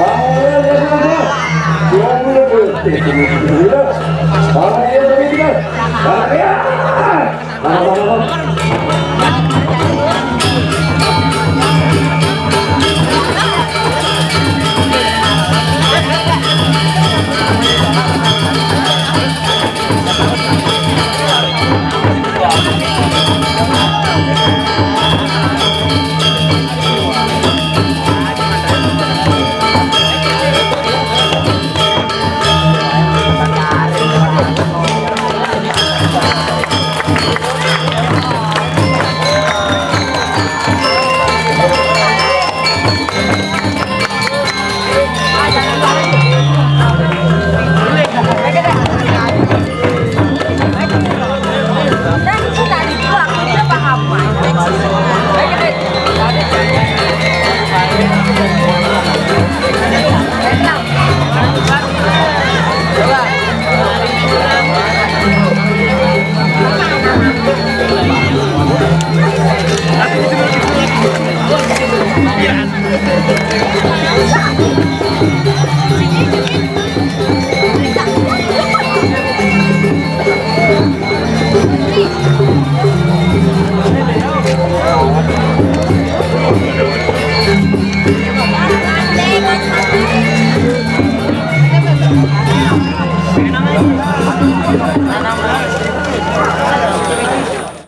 Orang dia sama. Dia punya. Orang dia begitu. Orang dia.